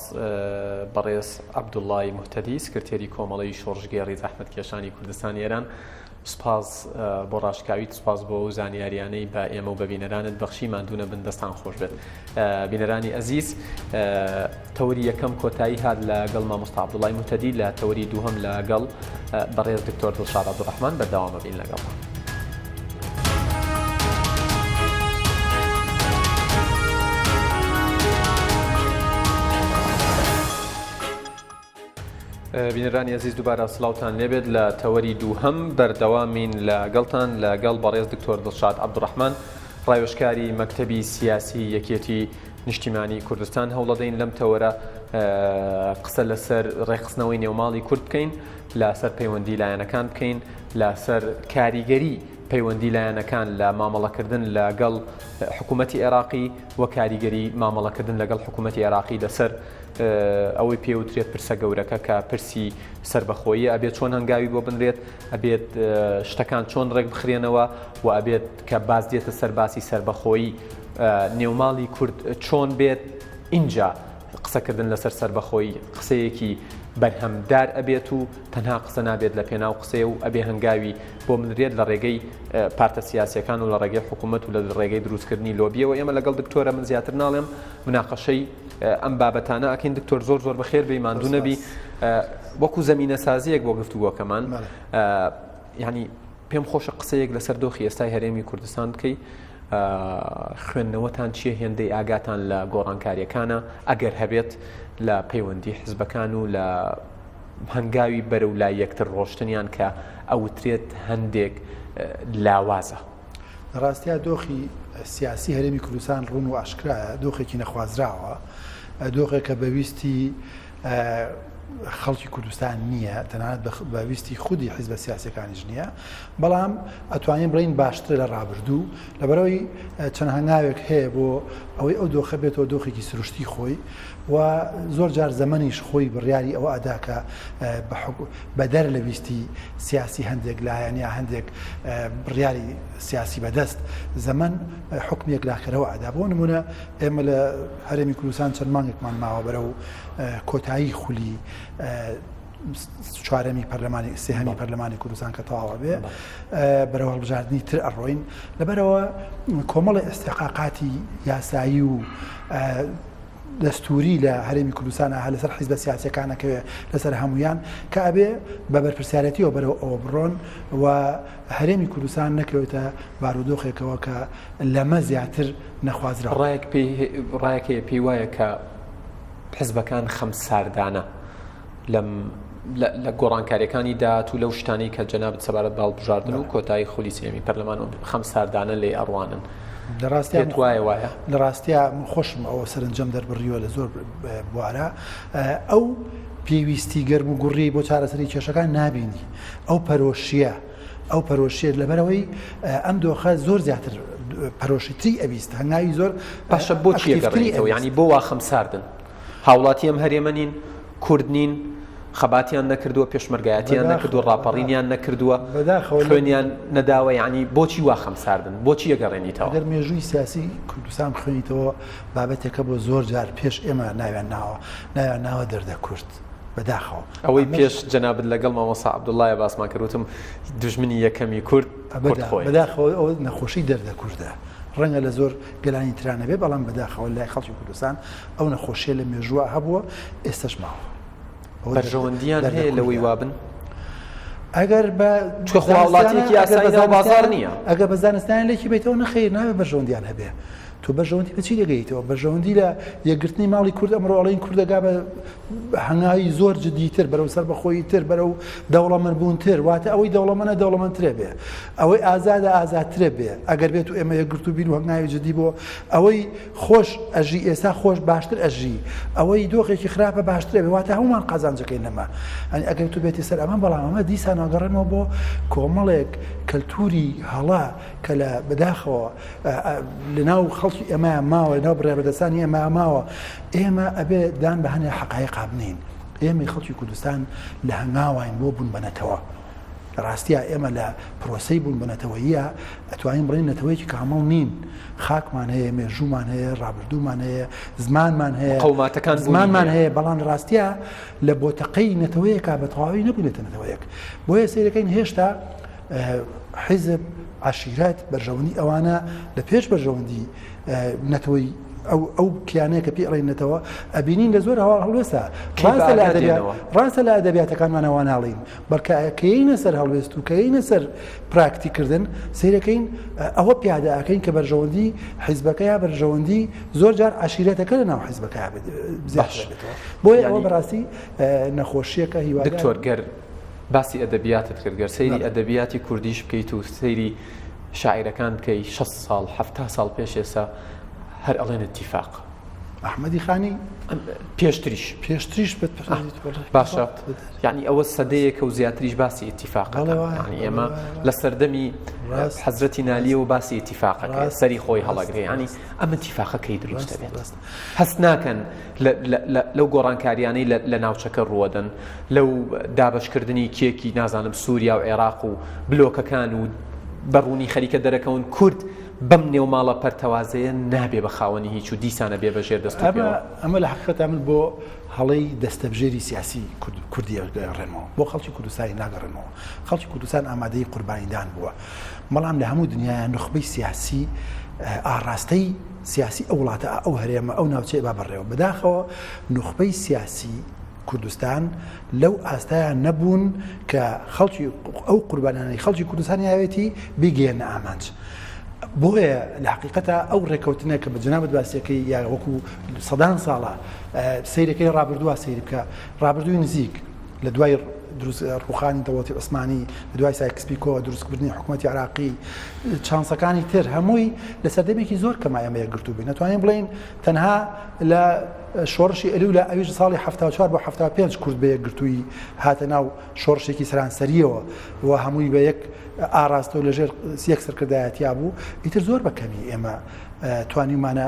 Speaker 1: بەڕێز عەبدوڵای موهتەدی سکرتێری کۆمەڵەی شۆڕشگێڕی زەحمەتکێشانی کوردستانی ئێران سوپاس بۆ ڕاشکاویت سوپاس بۆ ئەو زانیاریانەی بە ئێمە و بە بینەرانت بەخشی ماندوو نەبن دەستان خۆش بێت بینەرانی ئەزیز تەوەری یەکەم کۆتایی هات لەگەڵ مامۆستا عەبدوڵای موهتەدی لە تەوەری دووهەم لەگەڵ بەڕێز دکتۆر دڵشاد عەبدوڕەحمان بەردەوامە بین لەگەڵتان. بینەرانی ئەزیز دووبارە سڵاوتان لێبێت لە تەوەری دووهەم بەردەوامین لەگەڵتان لەگەڵ بەڕێز دکتۆر دڵشاد عەبدوڕەحمان ڕاوێژکاری مەکتەبی سیاسی یەکێتی نیشتیمانی کوردستان هەوڵەدەین لەم تەوەرە قسە لەسەر ڕێکخستنەوەی نێوماڵی کورد بکەین لەسەر پەیوەندی لایەنەکان بکەین لەسەر کاریگەری پەیوەندی لایەنەکان لە مامەڵەکردن لەگەڵ حکوومەتی عێراقی و کاریگەری مامەڵەکردن لەگەڵ حکوومەتی عێراقی لەسەر ئەوەی پێوترێت پرسە گەورەکە کە پرسی سربەخۆیی ئەبێت چۆن هەنگاوی بۆ بنرێت ئەبێت شتەکان چۆن ڕێک بخرێنەوە و ئەبێت کە باز دێتە سەر باسی سربەخۆیی. نێوماڵی کورد چۆن بێت ئینجا قسەکردن لەسەر سەربەخۆیی قسەیەکی بەرهەمدار ئەبێت و تەنها قسە نابێت لە پێناو قسەیە و ئەبێ هەنگاوی بۆ بنرێت لە ڕێگەی پارتە سیاسیەکان و لە ڕێگەی حکوومەت و لە ڕێگەی دروستکردنی لۆبیەوە ئێمە لەگەڵ دکتۆرە من زیاتر ناڵێم مناقەشەی ئەم بابەتانە ئەکەین دکتۆر زۆر زۆر بەخێر بێی ماندوو نەبی وەکو زەمینە سازیەک بۆ گفتوگۆکەمان یعنی پێم خۆشە قسەیەک لەسەر دۆخی ئێستای هەرێمی کوردستان بکەی خوێندنەوەتان چییە هێندەی ئاگاتان لە گۆڕانکاریەکانە ئەگەر هەبێت لە پەیوەندی حزبەکان و لە هەنگاوی بەرەو لای یەکتر ڕۆشتنیان کە ئەوترێت هەندێک لاوازە.
Speaker 3: لە ڕاستیا دۆخی سیاسی هەرێمی کوردستان ڕوون و ئاشکرایە، دۆخێکی نەخوازراوە، دۆخێکە بە ویستی خەڵکی کوردستان نییە، تەنانەت بە ویستی خودی حیزبە سیاسیەکانیش نییە، بەڵام ئەتوانین بڵێین باشترە لە ڕابردوو، لەبەرئەوەی چەند هەنگاوێک هەیە بۆ ئەوەی ئەو دۆخە بێتەوە دۆخێکی سروشتی خۆی و زۆر جار زەمەنیش خۆی بڕیاری ئەوە ئەدا کە بەدەر لە ویستی سیاسی هەندێک لایەن یا هەندێک بڕیاری سیاسی بەدەست زەمەن حوکمی یەکلاکەرەوە ئەدا. بۆ نمونە ئێمە لە هەرێمی کوردستان چەند مانگێکمان ماوە بەرەو کۆتایی خولی چوارەمی پەرلەمانی سێهەمی پەرلەمانی کوردستان کە تەواوە بێ بەرەو هەڵبژاردننی تر ئەڕۆین لەبەرەوە کۆمەڵی ئەستحقاقاتی یاسایی و دەستوری لە هەرێمی کوردستان هە لەسەر حیزبە سیاسەکانەکەوێ لەسەر هەمویان کە ئەبێ بە بەرپرسیارەتیەوە بەرەو ئەوە بڕۆن و هەرێمی کوردستان نەکەوێتە بارودۆخێکەوە کە لەمە زیاتر نەخوازرا
Speaker 1: ڕایەک پێی ڕایەک هەیە پێی وایە کە حزبەکان خەمساردانە لەم لە گۆڕانکاریەکانی داهات و لەو شتانەی کە جەنابت سەبارەت بە هەڵبژاردن و کۆتایی خولی سێمی پەرلەمان و خەمساردانە لێی ئەڕوانن.
Speaker 3: لە ڕاستیا
Speaker 1: پێت وایە وایە؟
Speaker 3: لە ڕاستیا من خۆشم ئەوە سەرنجەم دەربڕیوە لە زۆر بوارە ئەو پێویستی گەرم و گوڕی بۆ چارەسەری کێشەکان نابینی ئەو پەرۆشیە ئەو پەرۆشیە لەبەرەوەی ئەم دۆخە زۆر زیاتر پەرۆشیتری ئەویست هەنگاوی زۆر
Speaker 1: باشە بۆچی ئەگەڕێنیتەوە یانی بۆ وا خەمساردن؟ هاوڵاتی ئەم هەرێمە نین، کورد نین، خەباتیان نەکردووە، پێشمەرگایەتیان نەکردووە، ڕاپەڕینیان نەکردووە، خوێنیان نەداوە، یەعنی بۆچی وا خەمساردن؟ بۆچی ئەگەڕێنیتەوە؟
Speaker 3: ئەگەر مێژووی سیاسی کوردستان بخوێنیتەوە بابەتێکە بۆ زۆر جار پێش ئێمە ناویان ناوە، ناویان ناوە دەردە کورد. بەداخەوە.
Speaker 1: ئەوەی پێش جەنابت لەگەڵ مامۆستا عەبدوڵڵایە باسمان کرد وتم دوژمنی یەکەمی کورد کورد خۆیەتی.
Speaker 3: بەداخەوە ئەوە نەخۆشی دەردە کوردە. ڕەنگە لە زۆر گەلانی ترا نەبێ بەڵام بەداخەوە لای خەڵکی کوردستان ئەو نەخۆشیە لە مێژووە هەبووە ئێستەش ماوە.
Speaker 1: بەرژەوەندیان هەیە لەوەی وابن؟
Speaker 3: ئەگەر بە
Speaker 1: چونکە خۆ هاوڵاتیەکی ئاسایی ناو بازاڕ نییە.
Speaker 3: ئەگەر بە زانستانە لێکی بەیتەوە نەخەیر نابێ بەرژەوەندیان هەبێ. تۆ بەرژەوەندی بە چی دەگەیتەوە؟ بەرژەوەندی لە یەکگرتنی ماڵی کورد ئەمڕۆ ئەڵێن کورد دەگا بە هەنگاوی زۆر جدیتر بەرەو سەربەخۆییتر بەرەو دەوڵەمەندبوونتر واتە ئەوەی دەوڵەمەنە دەوڵەمەندترە بێ ئەوەی ئازادە ئازادترە بێ ئەگەر بێت و ئێمە یەکگرتوو بین و هەنگاوی جدی بۆ ئەوەی خۆش ئەژی ئێستا خۆش باشتر ئەژی ئەوەی دۆخێکی خراپە باشترە بێ واتە هەمومان قازانجەکەی نەما ئەنی ئەگەر تو بێتی سەر ئەمە بەڵام ئەمە دیسان ئەگەڕێنەوە بۆ کۆمەڵێک کەلتوری هەڵە کە لە بەداخەوە لەناو خەڵکی ئێمە ماوە لەناو بڕیاربەدەستانی ئێمە ماوە ئێمە ئەبێ دان بە هەنێ حەقایقا بنین ئێمەی خەڵکی کوردستان لە هەنگاواین بۆ بوون بە نەتەوە لە ڕاستیا ئێمە لە پرۆسەی بوون بە نەتەوەیە ئەتوانین بڵێین نەتەوەیەکی کامڵ نین خاکمان هەیە مێژوومان هەیە ڕابردوومان هەیە زمانمان هەیە
Speaker 1: قەوماتەکان
Speaker 3: زمانمان هەیە بەڵام لە ڕاستیا لە بۆتەقەی نەتەوەیەکا بە تەواوی نەبوونێتە نەتەوەیەک بۆیە سەیرەکەین هێشتا حیزب، عەشیرەت، بەرژەوەندی ئەوانە لە پێش بەرژەوەندی نەتەوەی ئەو ئەو کیانەیە کە پێی ئەڵێن نەتەوە ئەبینین لە زۆر هەواڵ هەڵوێستە ڕاستە لە ئەدەبیات ڕاستە لە ئەدەبیاتەکانمان ئەوە ناڵێین بەڵکە کەینە سەر هەڵوێست و کەینە سەر پراکتیکردن سەیرەکەین ئەوە پیادە ئەکەین کە بەرژەوەندی حیزبەکە یا بەرژەوەندی زۆر جار عەشیرەتەکە لە ناو حیزبەکە زیاتر بێتەوە بۆیە ئەوە بەڕاستی نەخۆشیەکە هیوادارم
Speaker 1: دکتۆر گەر باسی ئەدەبیاتت کرد گەر سەیری ئەدەبیاتی کوردیش بکەیت و سەیری شاعیرەکان بکەی 6 ساڵ ه ساڵ پێش ئێستا هەر ئەڵێن اتفاق
Speaker 3: ئەحمەدی خانی
Speaker 1: پێشتریش
Speaker 3: پێشتریش
Speaker 1: باشە یعنی ئەوە سەدەیەکە و زیاتریش باسی اتفاق ئێمە لە سەردەمی حەزرەتی نالیەوە باسی اتفاقەکە سەری خۆی هەڵەگرێ ینی ئەم اتفاقەکەی دروست دەبێت هەست ناکەن لەو گۆڕانکاریانەی لە ناوچەکە ڕووەدەن، لەو دابەشکردنی کێکی نازانم سووریا و عێراق و بلۆکەکان و بە ڕوونی خەریکە دەرەکەون کورد. بەم نێوماڵە پەرتەوازەیە نابێ بە خاوەنی هیچ و دیسانە بێ بە ژێر دەست و پێوە.
Speaker 3: ئەمە لە حەقیقەتا من بۆ هەڵەی دەستەبژێری سیاسی کوردی ئەگەڕێمەوە، بۆ خەڵکی کوردستانی ناگەڕێمەوە. خەڵکی کوردستان ئامادەی قوربانیدان بووە، بەڵام لە هەموو دنیایا نوخبەی سیاسی ئاڕاستەی سیاسی ئەو وڵاتە، ئەو هەرێمە، ئەو ناوچەیە با بەڕێوە. بەداخەوە نوخبەی سیاسی کوردستان لەو ئاستایان نەبوون کە خەڵکی ئەو قوربانانەی خەڵکی کوردستان یاوێتی بیگەیەنە ئامانج. بۆیە لە حقیقەتە ئەو ڕێککەوتنە کە بە جەنابت باسیەکەی یا وەکو سەدان ساڵە سەیرەکەی ڕابردووە سەیر بکە ڕابردووی نزیک لە دوای دروست ڕوخانی دەوڵەتی عوسمانی لە دوای سایکسپیکۆ دروستکردنی حکوومەتی عراقی چانسەکانی تر هەمووی لە سەردەمێکی زۆر کەما ئێمە یەکگرتوو بووین نەتوانین بڵێین تەنها لە شۆڕشی ئەلولا ئەویش ساڵی 74 بۆ 75 کورد بە یەکگرتوویی هاتە ناو شۆڕشێکی سەرانسەریەوە و هەمووی بە یەک ئاراستە و لەژێر یەک سەرکردایەتیا بوو ئیتر زۆر بە کەمی ئێمە توانیومانە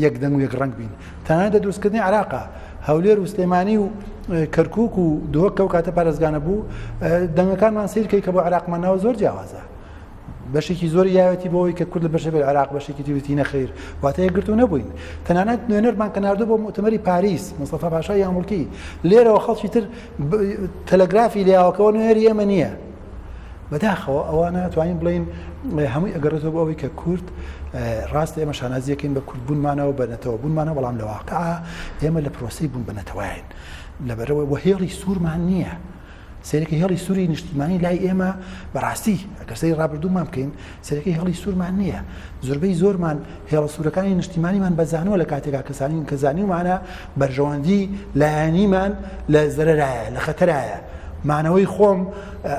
Speaker 3: یەک دەنگ و یەک ڕەنگ بین تەنانەت لە دروستکردنی عراقا هەولێر و سلێمانی و کەرکک و دهۆک کەو کاتە پارێزگانە بوو دەنگەکانمان سیرکەی کە بۆ عراقمان ناوە زۆر جیاوازە بەشێکی زۆری یاوەتی بۆ ئەوەی کە کورد لە بەشێ بێت عێراق بەشێکی تری وتی نەخیر واتە یەکگرتوو نەبووین تەنانەت نوێنەرمان کە ناردوو بۆ موتەمەری پاریس مستەفا پاشای یاموڵکی لێرەوە خەڵکی تر تەلەگرافی لیاوەکەەوە نوێنەری ئێمە نییە بەداخەوە ئەوانە توانین بڵین هەمووی ئەگەڕێتەوە بۆ ئەوەی کە کورد ڕاست ئێمە شانازیەکەین بە کوردبوونمانەوە بە نەتەوە بوونمانە بەڵام لە واقع ئێمە لە پرۆسی بوون بە نەتەوەین لەبەرەوە وە هێڵی سوورمان نییە سەیرەکە هێڵی سووری نیشتیمانی لای ئێمە بەڕاستی ئەگەر سەیری ڕابردوومان بکەین سەیرەکە هێڵی سوورمان نییە زۆربەی زۆرمان هێڵە سوورەکانی نیشتیمانیمان بەزانووە لە کاتێکا کەسانی کە زانیومانە بەرژەوەندی لایەنیمان لە زەرەرایە لە خەتەرایە مانەوەی خۆم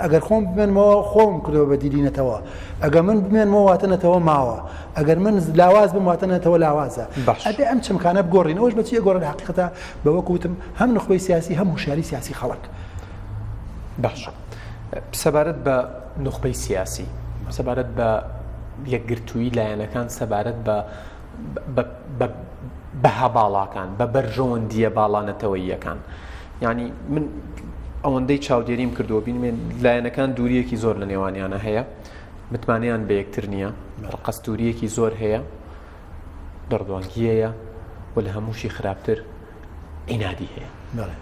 Speaker 3: ئەگەر خۆم بمێنمەوە خۆم کردەوە بە دیلی نەتەوە ئەگەر من بمێنمەوە واتە نەتەوە ماوە ئەگەر من لاواز بم واتە نەتەوە لاوازە ئەبێ ئەم چمکانە بگۆڕین ئەوش بەچی گۆڕن لە حقیقەتە بە وەکو وتم هەم نوخبەی سیاسی هەم هوشیاری سیاسی خەڵک.
Speaker 1: باشە سەبارەت بە نوخبەی سیاسی سەبارەت بە یەکگرتووی لایەنەکان سەبارەت بە بەها باڵاکان بە بەرژەوەندیە باڵا نەتەوەییەکان یعنی من ئەوەندەی چاودێریم کردووە بینمێ لایەنەکان دووریەکی زۆر لە نێوانیانە هەیە متمانەیان بە یەکتر نییە ڕقەستوریەکی زۆر هەیە دڕدۆنگیەیە و لە هەمووشی خراپتر عینادی هەیە.
Speaker 3: بەڵێ.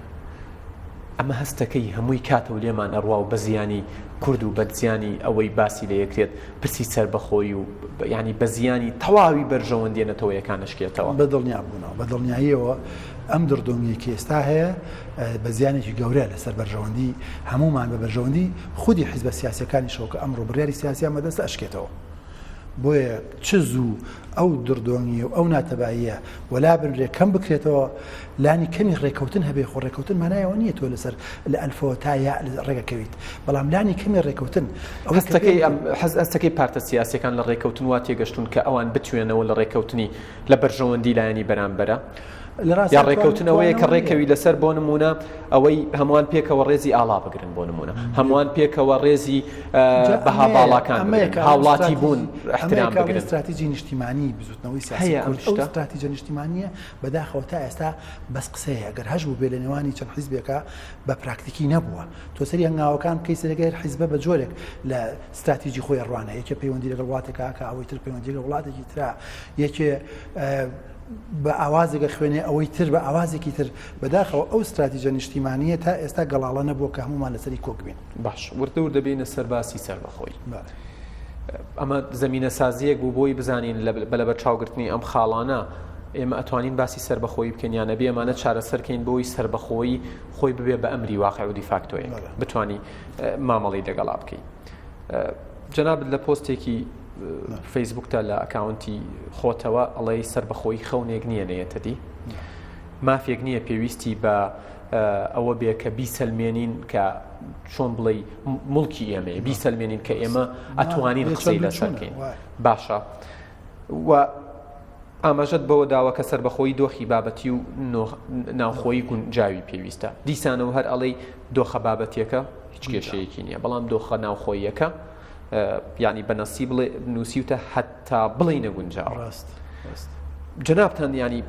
Speaker 1: ئەمە هەستەکەی هەمووی کاتە و لێمان ئەڕوا و بە زیانی کورد و بە زیانی ئەوەی باسی لێ ئەکرێت پرسی سەربەخۆیی و یانی بە زیانی تەواوی بەرژەوەندیە نەتەوەیەکان ئەشکێتەوە.
Speaker 3: بە دڵنیا بوونەوە، بە دڵنیاییەوە ئەم دڕدۆنگیەی کە ئێستا هەیە بە زیانێکی گەورە لەسەر بەرژەوەندی هەموومان بە بەرژەوەندی خودی حیزبە سیاسیەکانیشەوە کە ئەمڕۆ بڕیاری سیاسیان بەدەستە ئەشکێتەوە. بۆیە چ زوو ئەو دڕدۆنگی و ئەو ناتەباییە وەلا بنرێ کەم بکرێتەوە لانی کەمی ڕێکەوتن هەبێ خۆ ڕێکەوتن مانای ئەوە نییە تۆ لەسەر لە ئەلفەوە تا یا ڕێگە کەویت بەڵام لانی کەمی ڕێکەوتن
Speaker 1: ئەو هەستەکەی ئەم حەز هەستەکەی پارتە سیاسیەکان لە ڕێکەوتن وا تێگەشتون کە ئەوان بتوێنەوە لە ڕێکەوتنی لە بەرژەوەندی لایەنی بەرامبەرە یا ڕێکەوتن ئەوەیە کە ڕێکەوی لەسەر بۆ نمونە ئەوەی هەمووان پێکەوە ڕێزی ئاڵا بگرن بۆ نمونە هەمووان پێکەوە ڕێزی بەها باڵاکان هاوڵاتی بوون احترام بگرن
Speaker 3: استراتیجی نیشتیمانی بزوتنەوەی سیاسی کورد ئەو استراتیجە نیشتیمانیە بەداخەوە تا ئێستا بەس قسەیە گەر هەش بوو بێ لە نێوانی چەند حیزبێکە بە پراکتیکی نەبووە تۆ سەری هەنگاوەکان بکەی سەرەکە هەر حیزبە بە جۆرێک لە استراتیجی خۆی ڕوانە یەکێ پەیوەندی لەگەڵ وڵاتێکا کە ئەوەی تر پەیوەندی لەگەڵ وڵاتێکی ترا یەکێ بە ئاوازێک ئەخوێنێ ئەوەی تر بە ئاوازێکی تر، بەداخەوە ئەو ستراتیجە نیشتیمانییە تا ئێستا گەڵاڵە نەبووە کە هەموومان لەسەری کۆک بین.
Speaker 1: باش وردە وردە بێینە سەر باسی سەربەخۆیی. ئەمە زەمینەسازییەک بوو بۆی بزانین بە لەبەرچاوگرتنی ئەم خاڵانە ئێمە ئەتوانین باسی سەربەخۆیی بکەین یان ئەبێ ئەمانە چارەسەر کەین بۆی سەربەخۆیی خۆی ببێ بە ئەمری واقع و دیفاکتۆیەک بتانی مامەڵەی لەگەڵا بکەین. جەنابت لە پۆستێکی فەیسبوکتا لە ئەکاونتی خۆتەوە ئەڵێی سەربەخۆیی خەونێک نییە نەیەتە دی مافێک نییە پێویستی بە ئەوە بێ کە بیسەلمێنین کە چۆن بڵێ مڵکی ئێمەیە بیسەلمێنین کە ئێمە ئەتوانین قسەی لەسەر بکەین باشە و ئاماژەت بەوە داوە کە سەربەخۆیی دۆخی بابەتی و ناوخۆیی گونجاوی پێویستە. دیسانەوە هەر ئەڵێی دۆخە بابەتیەکە هیچ کێشەیەکی نییە، بەڵام دۆخە ناوخۆییەکە یانی بە نەسی بڵێ نووسیوتە هەتا بڵێی نەگونجاوە.
Speaker 3: ڕاست ڕاست.
Speaker 1: جەنابتان یانی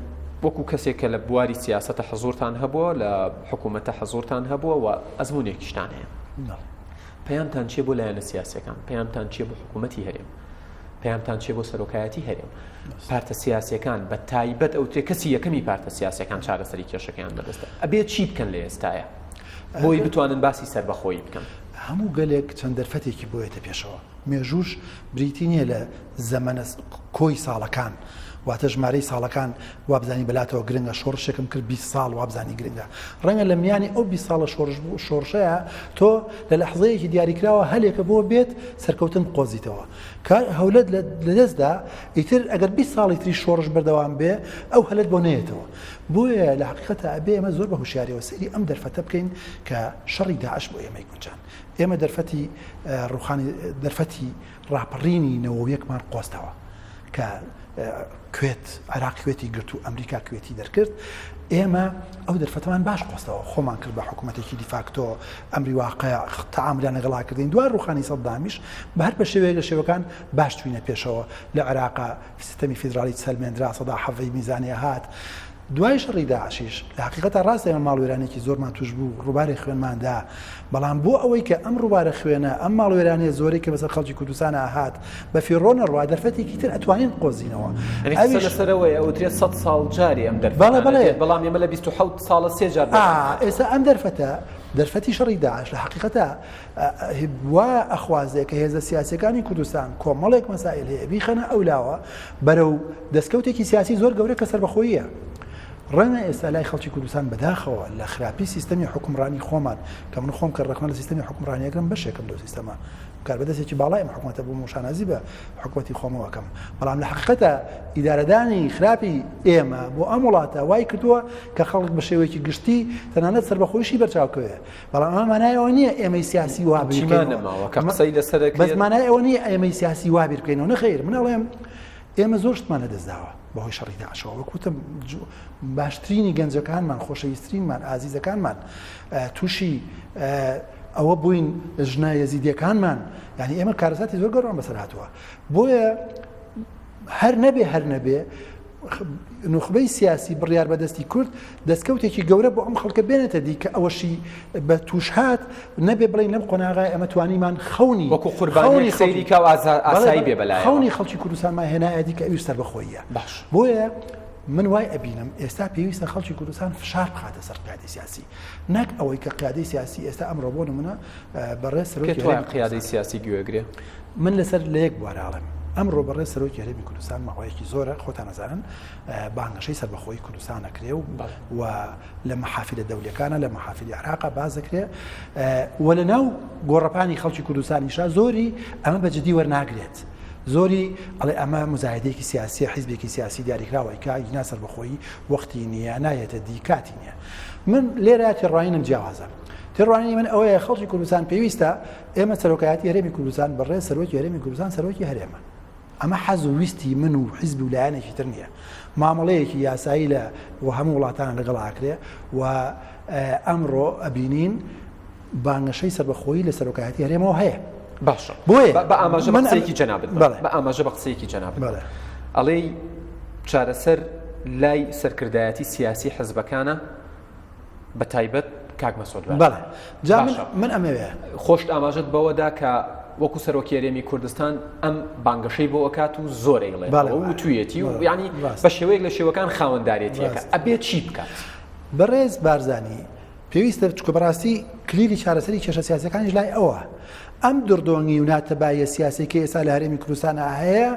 Speaker 1: وەکو کەسێک کە لە بواری سیاسەتە حزوورتان هەبووە، لە حکوومەتە حزوورتان هەبووە و ئەزموونێکیشتان هەیە.
Speaker 3: بەڵێ.
Speaker 1: پەیامتان چییە بۆ لایەنە سیاسیەکان؟ پەیامتان چییە بۆ حکوومەتی هەرێم؟ پەیامتان چیە بۆ سەرۆکایەتی هەرێم؟ پارتە سیاسیەکان بە تایبەت ئەوترێ کەسی یەکەمی پارتە سیاسیەکان چارەسەری کێشەکەیان بەدەستە ئەبێ چی بکەن لە ئێستایا بۆی بتوانن باسی سەربەخۆیی بکەن؟
Speaker 3: هەموو گەلێک چەند دەرفەتێکی بۆ یەتە پێشەوە مێژووش بریتی نییە لە زەمەنە کۆی ساڵەکان واتە ژمارەی ساڵەکان وابزانی بەلاتەوە گرنگە شۆڕشێکم کرد 20 ساڵ وابزانی گرنگە ڕەنگە لە میانی ئەو 20 ساڵە شۆڕش شۆڕشەیە تۆ لە لەحزەیەکی دیاریکراوە هەلێکە بۆ بێت سەرکەوتن بقۆزیتەوە کە هەولەت لەدەستدا ئیتر ئەگەر 20 ساڵی تری شۆڕش بەردەوام بێ ئەو هەلت بۆ نەیەتەوە بۆیە لە حقیقەتە ئەبێ ئێمە زۆر بە هوشیاریەوە سەیری ئەم دەرفەتە بکەین کە شەڕی داعش بۆ ئێمەی گونجان ئێمە دەرفەتی ڕوخانی دەرفەتی ڕاپەڕینی نەوەیەکمان قۆستەوە کە کوێت عراق کوێتی گرت و ئەمریکا کوێتی دەرکرد ئێمە ئەو دەرفەتەمان باش قۆستەوە خۆمان کرد بە حکوومەتێکی دیفاکتۆ ئەمری واقع تەعاملیان لەگەڵا کردین دوای ڕوخانی سەددامیش بە هەر بە شێوەیەک لە شێوەکان باش چوینە پێشەوە لە عێراقا سیستەمی فیدراڵی سەلمێندرا سەدا حەڤەی میزانیە هات دوای شەڕی داعشیش لە حقیقەتا ڕاستە ئێمە ماڵوێرانێکی زۆرمان توش بوو ڕووبارێک خوێنمان دا بەڵام بۆ ئەوەی کە ئەم ڕووبارە خوێنە ئەم ماڵوێرانیە زۆرەی کە بەسەر خەڵکی کوردستانا هات بە فیڕۆ نەڕوا دەرفەتێکی تر ئەتوانین بقۆزینەوە
Speaker 1: یعنی قسە
Speaker 3: ئەویش
Speaker 1: لەسەر ئەوەیە ئەوترێت سەد ساڵ جارێ ئەم
Speaker 3: بەڵێ
Speaker 1: دەرفەتانە
Speaker 3: بەڵێ
Speaker 1: دێت بەڵام ئێمە لە 27 ساڵە سێ جار
Speaker 3: ئا
Speaker 1: بەرهەم هاتووە.
Speaker 3: ئێستا ئەم دەرفەتە دەرفەتی شەڕی داعش لە حقیقەتا وا ئەخوازێ کە هێزە سیاسیەکانی کوردستان کۆمەڵێک مەسائل هەیە بیخەنە ئەولاوە بەرەو دەستکەوتێکی سیاسی زۆر گەورە کە سەربەخۆییە. ڕەنگە ئێستا لای خەڵکی کوردستان بەداخەوە لە خراپی سیستەمی حوکمڕانی خۆمان کە من خۆم کە ڕەخنە لە سیستەمی حوکمڕانی ئەگرم بەشێکم لەو سیستەمە کاربەدەستێکی باڵای ئەم حکومەتە بووم و شانازی بە حکومەتی خۆمەوە ئەکەم بەڵام لە حەقیقەتە ئیدارەدانی خراپی ئێمە بۆ ئەم وڵاتە وای کردووە کە خەڵک بە شێوەیەکی گشتی تەنانەت سەربەخۆیشی بەرچاوکەوێ بەڵام ئەمە مانای ئەوە نییە ئێمەی سیاسی وا بیر
Speaker 1: چیمان
Speaker 3: بکەینەوە.
Speaker 1: نەماوە کە قسەی لەسەر
Speaker 3: بەس
Speaker 1: ئەکرێت؟
Speaker 3: مانای ئەوە نییە ئێمەی سیاسی وا بیر بکەینەوە نەخەیر من ئەڵێم ئێمە زۆر شتمان لەدەست داوە بەهۆی شەڕی داعشەوە وەک وتم باشترینی گەنجەکانمان خۆشەویسترینمان ئازیزەکانمان تووشی ئەوە بووین ژنە یەزیدیەکانمان یعنی ئێمە کارەساتی زۆر گەورەمان بەسەر هاتووە بۆیە هەر نەبێ هەر نەبێ نوخبەی سیاسی بڕیار بەدەستی کورد دەستکەوتێکی گەورە بۆ ئەم خەڵکە بێنێتە دی کە ئەوەشی بە توش هات نەبێ بڵین لەم قۆناغای ئەمە توانیمان خەونی
Speaker 1: وەکو قوربانی سەیری کا و ئاسایی بێ بەلایەوە
Speaker 3: خەونی خەڵکی کوردستانمان هێنایە دی کە ئەویش سەربەخۆییە
Speaker 1: باش
Speaker 3: بۆیە من وای ئەبینم ئێستا پێویستە خەڵکی کوردستان فشار بخاتە سەر قیادەی سیاسی نەک ئەوەی کە قیادەی سیاسی ئێستا ئەمڕۆ بۆ نمونە بەڕێز سەرۆکی
Speaker 1: پێت وایە قیادەی سیاسی گوێگرێ؟
Speaker 3: من لەسەر لە یەک بوار ئەڵێم ئەمڕۆ بەڕێز سەرۆکی هەرێمی کوردستان ماوەیەکی زۆرە خۆتان ئەزانن بانگەشەی سەربەخۆیی کوردستان ئەکرێ و و لە مەحافلە دەولیەکانە لە مەحافلی عێراقا باس دەکرێ و لە ناو گۆڕەپانی خەڵکی کوردستانیشا زۆری ئەمە بە جدی وەرناگرێت زۆری ئەڵێ ئەمە مزایدەیەکی سیاسیە حیزبێکی سیاسی دیاریکراوە کە ئینا سەربەخۆیی وەختی نییە نایەتە دی کاتی نییە من لێرە تێڕوانینم جیاوازە تێڕوانینی من ئەوەیە خەڵکی کوردستان پێویستە ئێمە سەرۆکایەتی هەرێمی کوردستان بەڕێز سەرۆکی هەرێمی کوردستان سەرۆکی هەرێمە ئەمە حەز و ویستی من و حیزب و لایەنێکی تر نییە مامەڵەیەکی یاسایی لە و هەموو وڵاتان لەگەڵ ئاکرێ و ئەمڕۆ ئەبینین بانگەشەی سەربەخۆیی لە سەرۆکایەتی هەرێمەوە هەیە
Speaker 1: باشە
Speaker 3: بۆیە
Speaker 1: بە ئاماژە بە
Speaker 3: من
Speaker 1: قسەیەکی جەنابت
Speaker 3: بەڵێ.
Speaker 1: بە ئاماژە بە قسەیەکی جەنابت
Speaker 3: بەڵێ.
Speaker 1: ئەڵێی چارەسەر لای سەرکردایەتی سیاسی حزبەکانە بە تایبەت کاک مەسعود بارزانی.
Speaker 3: بەڵێ جا من
Speaker 1: باشە.
Speaker 3: من ئەمەوێ
Speaker 1: خۆشت ئاماژەت بەوەدا کە وەکو سەرۆکی هەرێمی کوردستان ئەم بانگەشەی بۆ ئەکات و زۆر ئەیڵێتەوە
Speaker 3: بەڵێ،
Speaker 1: و وتوویەتی و
Speaker 3: بەڵێ.
Speaker 1: یعنی
Speaker 3: ڕاستە.
Speaker 1: بە شێوەیەک لە شێوەکان خاوەندارێتیەکە
Speaker 3: ڕاستە.
Speaker 1: ئەبێ چی بکات؟
Speaker 3: بەڕێز بارزانی پێویستە چونکە بەڕاستی کلیلی چارەسەری کێشە سیاسیەکانیش لای ئەوە. ئەم دڕدۆنگی و ناتەباییە سیاسیەی کە ئێستا لە هەرێمی کوردستانا هەیە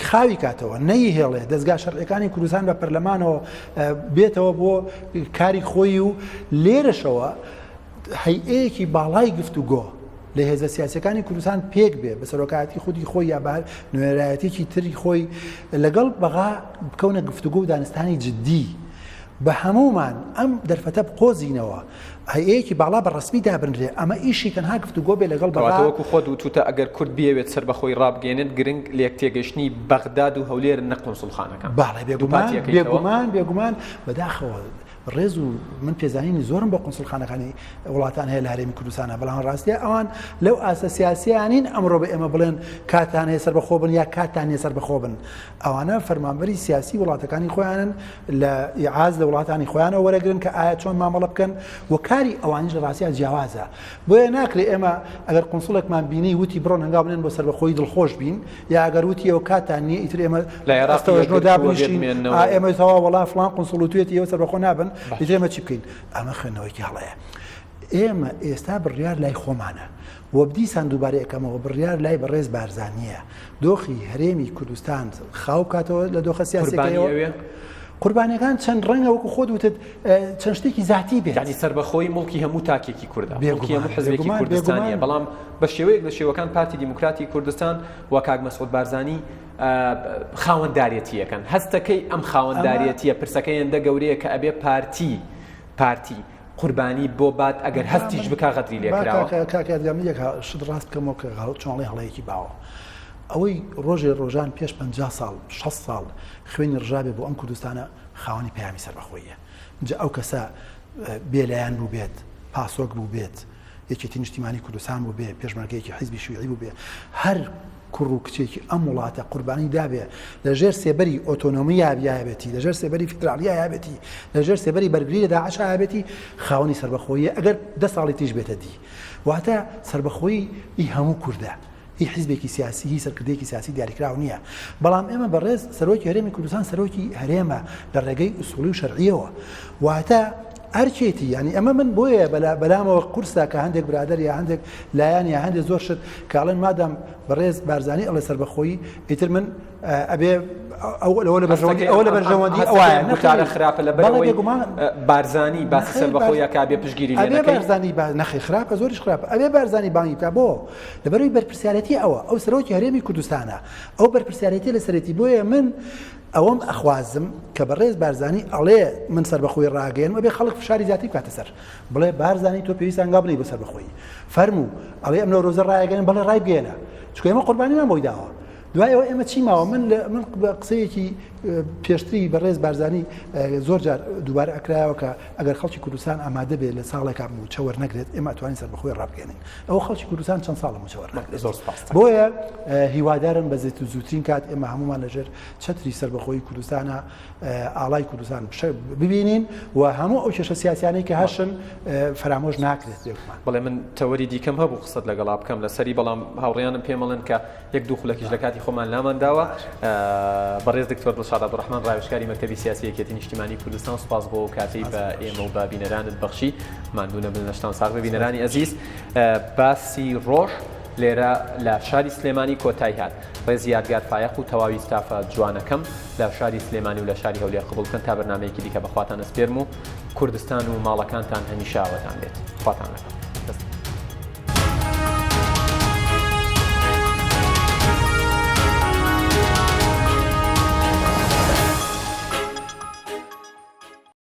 Speaker 3: خاوی کاتەوە، نەیهێڵێ دەزگا شەرعیەکانی کوردستان بە پەرلەمانەوە بێتەوە بۆ کاری خۆی و لێرەشەوە هەیئەیەکی باڵای گفتوگۆ لە هێزە سیاسیەکانی کوردستان پێک بێ بە سەرۆکایەتی خودی خۆی یا بە نوێنەرایەتیەکی تری خۆی لەگەڵ بەغا بکەونە گفتوگۆ و دانوستانی جدی بە هەموومان ئەم دەرفەتە بقۆزینەوە هەیئەیەکی باڵا بە ڕەسمی دابنرێ ئەمە ئیشی تەنها گفتوگۆ بێ لەگەڵ
Speaker 1: کەواتە
Speaker 3: بەغا.
Speaker 1: وەکو خۆت وتوتە ئەگەر کورد بیەوێت سەربەخۆی ڕابگەیەنێت گرنگ لێکتێگەیشتنی بەغداد و هەولێرن نەک قونسوڵخانەکان.
Speaker 3: بەڵێ بێگومان
Speaker 1: دووپاتی ئەکەیتەوە؟
Speaker 3: بێگومان بێگومان بەداخەوە. ڕێز و من پێزانینی زۆرم بۆ قونسڵخانەکانی وڵاتان هەیە لە هەرێمی کوردستانە بەڵام ڕاستە ئەوان لەو ئاستە سیاسیانین ئەمڕۆ بە ئێمە بڵێن کاتان هەیە سەربەخۆ بن یا کاتان نیە سەربەخۆ بن ئەوانە فەرمانبەری سیاسی وڵاتەکانی خۆیانن لە ئیعاز لە وڵاتانی خۆیانەوە وەرەگرن کە ئایا چۆن مامەڵە بکەن و کاری ئەوانیش لە ڕاستیا جیاوازە بۆیە ناکرێ ئێمە ئەگەر قونسڵێکمان بینی وتی بڕۆن هەنگاو بنێن بۆ سەربەخۆیی دڵخۆش بین یا ئەگەر وتی ئێوە کاتان نییە ئیتر ئێمە
Speaker 1: لە عێراق
Speaker 3: ئەستەوەژنۆ دابنیشین
Speaker 1: بمێننەوە.
Speaker 3: ئا ئێمە تەواو وەڵا فڵان قونسڵ وتوێتی ئێوە سەربەخۆ نابن
Speaker 1: باش.
Speaker 3: ئیتر ئێمە چی بکەین ئەمە خوێندنەوەیەکی هەڵەیە ئێمە ئێستا بڕیار لای خۆمانە و دیسان دووبارە ئەکەمەوە بڕیار لای بەڕێز بارزانییە دۆخی هەرێمی کوردستان خاو بکاتەوە لە دۆخە
Speaker 1: قوربانی
Speaker 3: سیاسیەکەیەوە
Speaker 1: ئەوێ
Speaker 3: قوربانیەکان چەند ڕەنگە وەکو خۆت وتت چەند شتێکی زاتی بێت.
Speaker 1: یانی سەربەخۆیی موڵکی هەموو تاکێکی کوردە، موڵکی هەموو حزبێکی
Speaker 3: بێگومان،
Speaker 1: کوردستانییە،
Speaker 3: بێگومان.
Speaker 1: بەڵام بە شێوەیەک لە شێوەکان پارتی دیموکراتی کوردستان و کاک مەسعود بارزانی خاوەندارێتییەکەن. هەستەکەی ئەم
Speaker 3: ئەمە
Speaker 1: خاوەندارێتییە پرسەکە هێندە گەورەیە کە ئەبێ پارتی پارتی قوربانی بۆ بات ئەگەر
Speaker 3: با
Speaker 1: هەستیش
Speaker 3: من
Speaker 1: بکا غەدری لێ
Speaker 3: با
Speaker 1: کراوە.
Speaker 3: کاکە کاک یادگار من یەک شت ڕاست بکەمەوە کە چۆنڵێ هەڵەیەکی باوە. ئەوەی ڕۆژێ ڕۆژان پێش 50 ساڵ 60 ساڵ خوێنی ڕژابێ بۆ ئەم کوردستانە خاوەنی پەیامی سەربەخۆییە. جا ئەو کەسە بێلایەن بووبێت، پاسۆک بووبێت، یەکێتی نیشتیمانی کوردستان بووبێ، پێشمەرگەیەکی حیزبی شیوعی بووبێ، هەر کوڕ و کچێکی ئەم وڵاتە قوربانی دابێ لە ژێر سێبەری ئۆتۆنۆمییا بیابێتی، لە ژێر سێبەری فیدراڵیا یابێتی، لە ژێر سێبەری بەرگری لە داعشا یابێتی، خاوەنی سەربەخۆییە ئەگەر دە ساڵی تریش بێتە دی. واتە سەربەخۆیی ئی هەموو کوردە. هی حیزبێکی سیاسی، هی سەرکردەیەکی سیاسی دیاریکراو نییە، بەڵام ئێمە بەڕێز سەرۆکی هەرێمی کوردستان سەرۆکی هەرێمە لە ڕێگەی ئوسوڵی و شەرعییەوە، واتە ئەرکێتی، یانی ئەمە من بۆیە بەلامەوە قورسە کە هەندێک برادەر یا هەندێک لایەن یا هەندێک زۆر شت کە ئەڵێن مادام بەڕێز بارزانی ئەڵێ سەربەخۆیی ئیتر من ئەبێ ئەو لەوە لە بەرژەوەندی ئەوە لە بەرژەوەندی ئەوایە
Speaker 1: نەخێر خراپە لە بەرەوەی بارزانی باسی سەربەخۆیی ئەکا بێ پشتگیری لێ
Speaker 3: ئەبێ
Speaker 1: نەکەی
Speaker 3: بارزانی نەخێر خراپە زۆریش خراپە ئەبێ بارزانی بانگی بکا بۆ لەبەرئەوەی بەرپرسیارێتی ئەوە، ئەو سەرۆکی هەرێمی کوردستانە، ئەو بەرپرسیارێتیە لەسەرێتی، بۆیە من ئەوەم ئەخوازم کە بەڕێز بارزانی ئەڵێ من سەربەخۆی ڕاگەیەنم ئەبێ خەڵک فشاری زیاتری بکاتە سەر بڵێ بارزانی تۆ پێویستە هەنگاو بنێی بۆ سەربەخۆیی فەرموو ئەڵێ ئەم نەورۆزە ڕایەگەیەنم بەڵێ ڕایبگەیەنە چونکە ئێمە قوربانیمان بۆی داوە دوای ئەوە ئێمە چی ماوە من من قسەیەکی پێشتری بەڕێز بارزانی زۆر جار دووبارە ئەکرایەوە کە ئەگەر خەڵکی کوردستان ئامادە بێت لە ساڵێکا مووچە وەرنەگرێت ئێمە ئەتوانین سەربەخۆی ڕابگەیەنین ئەوە خەڵکی کوردستان چەند ساڵە مووچە وەرناگرێت
Speaker 1: زۆر سپاس
Speaker 3: بۆیە هیوادارم بە زێت و زووترین کات ئێمە هەمومان لەژێر چەتری سەربەخۆی کوردستانە ئاڵای کوردستان ببینین و هەموو ئەو کێشە سیاسیانەی کە هەشن فەرامۆش ناکرێت بێگومان.
Speaker 1: بەڵێ من تەوەری دیکەم هەبوو قسەت لەگەڵا بکەم لەسەری بەڵام هاوڕێیانم پێمەڵێن کە یەک دوو خولەکیش لە کاتی خۆمان لامان داوە. بەڕێز دکتۆر دڵشاد عەبدولڕەحمان ڕاوێژکاری مەکتەبی سیاسی یەکێتی نیشتیمانی کوردستان سوپاس بۆ ئەو کاتەی بە ئێمە و بە بینەرانت بەخشی. ماندوو نەبن لەشتان ساغ بێ بینەرانی ئەزیز. باسی ڕۆژ لێرە لە شاری سلێمانی کۆتایی هات. ڕێزی یادگار فایەق و تەواوی ستافە جوانەکەم لە شاری سلێمانی و لە شاری هەولێر قبوڵ بکەن تا بەرنامەیەکی دیکە بە خواتان ئەسپێرم و کوردستان و ماڵەکانتان هەمیشە ئاوەدان بێت. خواتان لەگەڵ.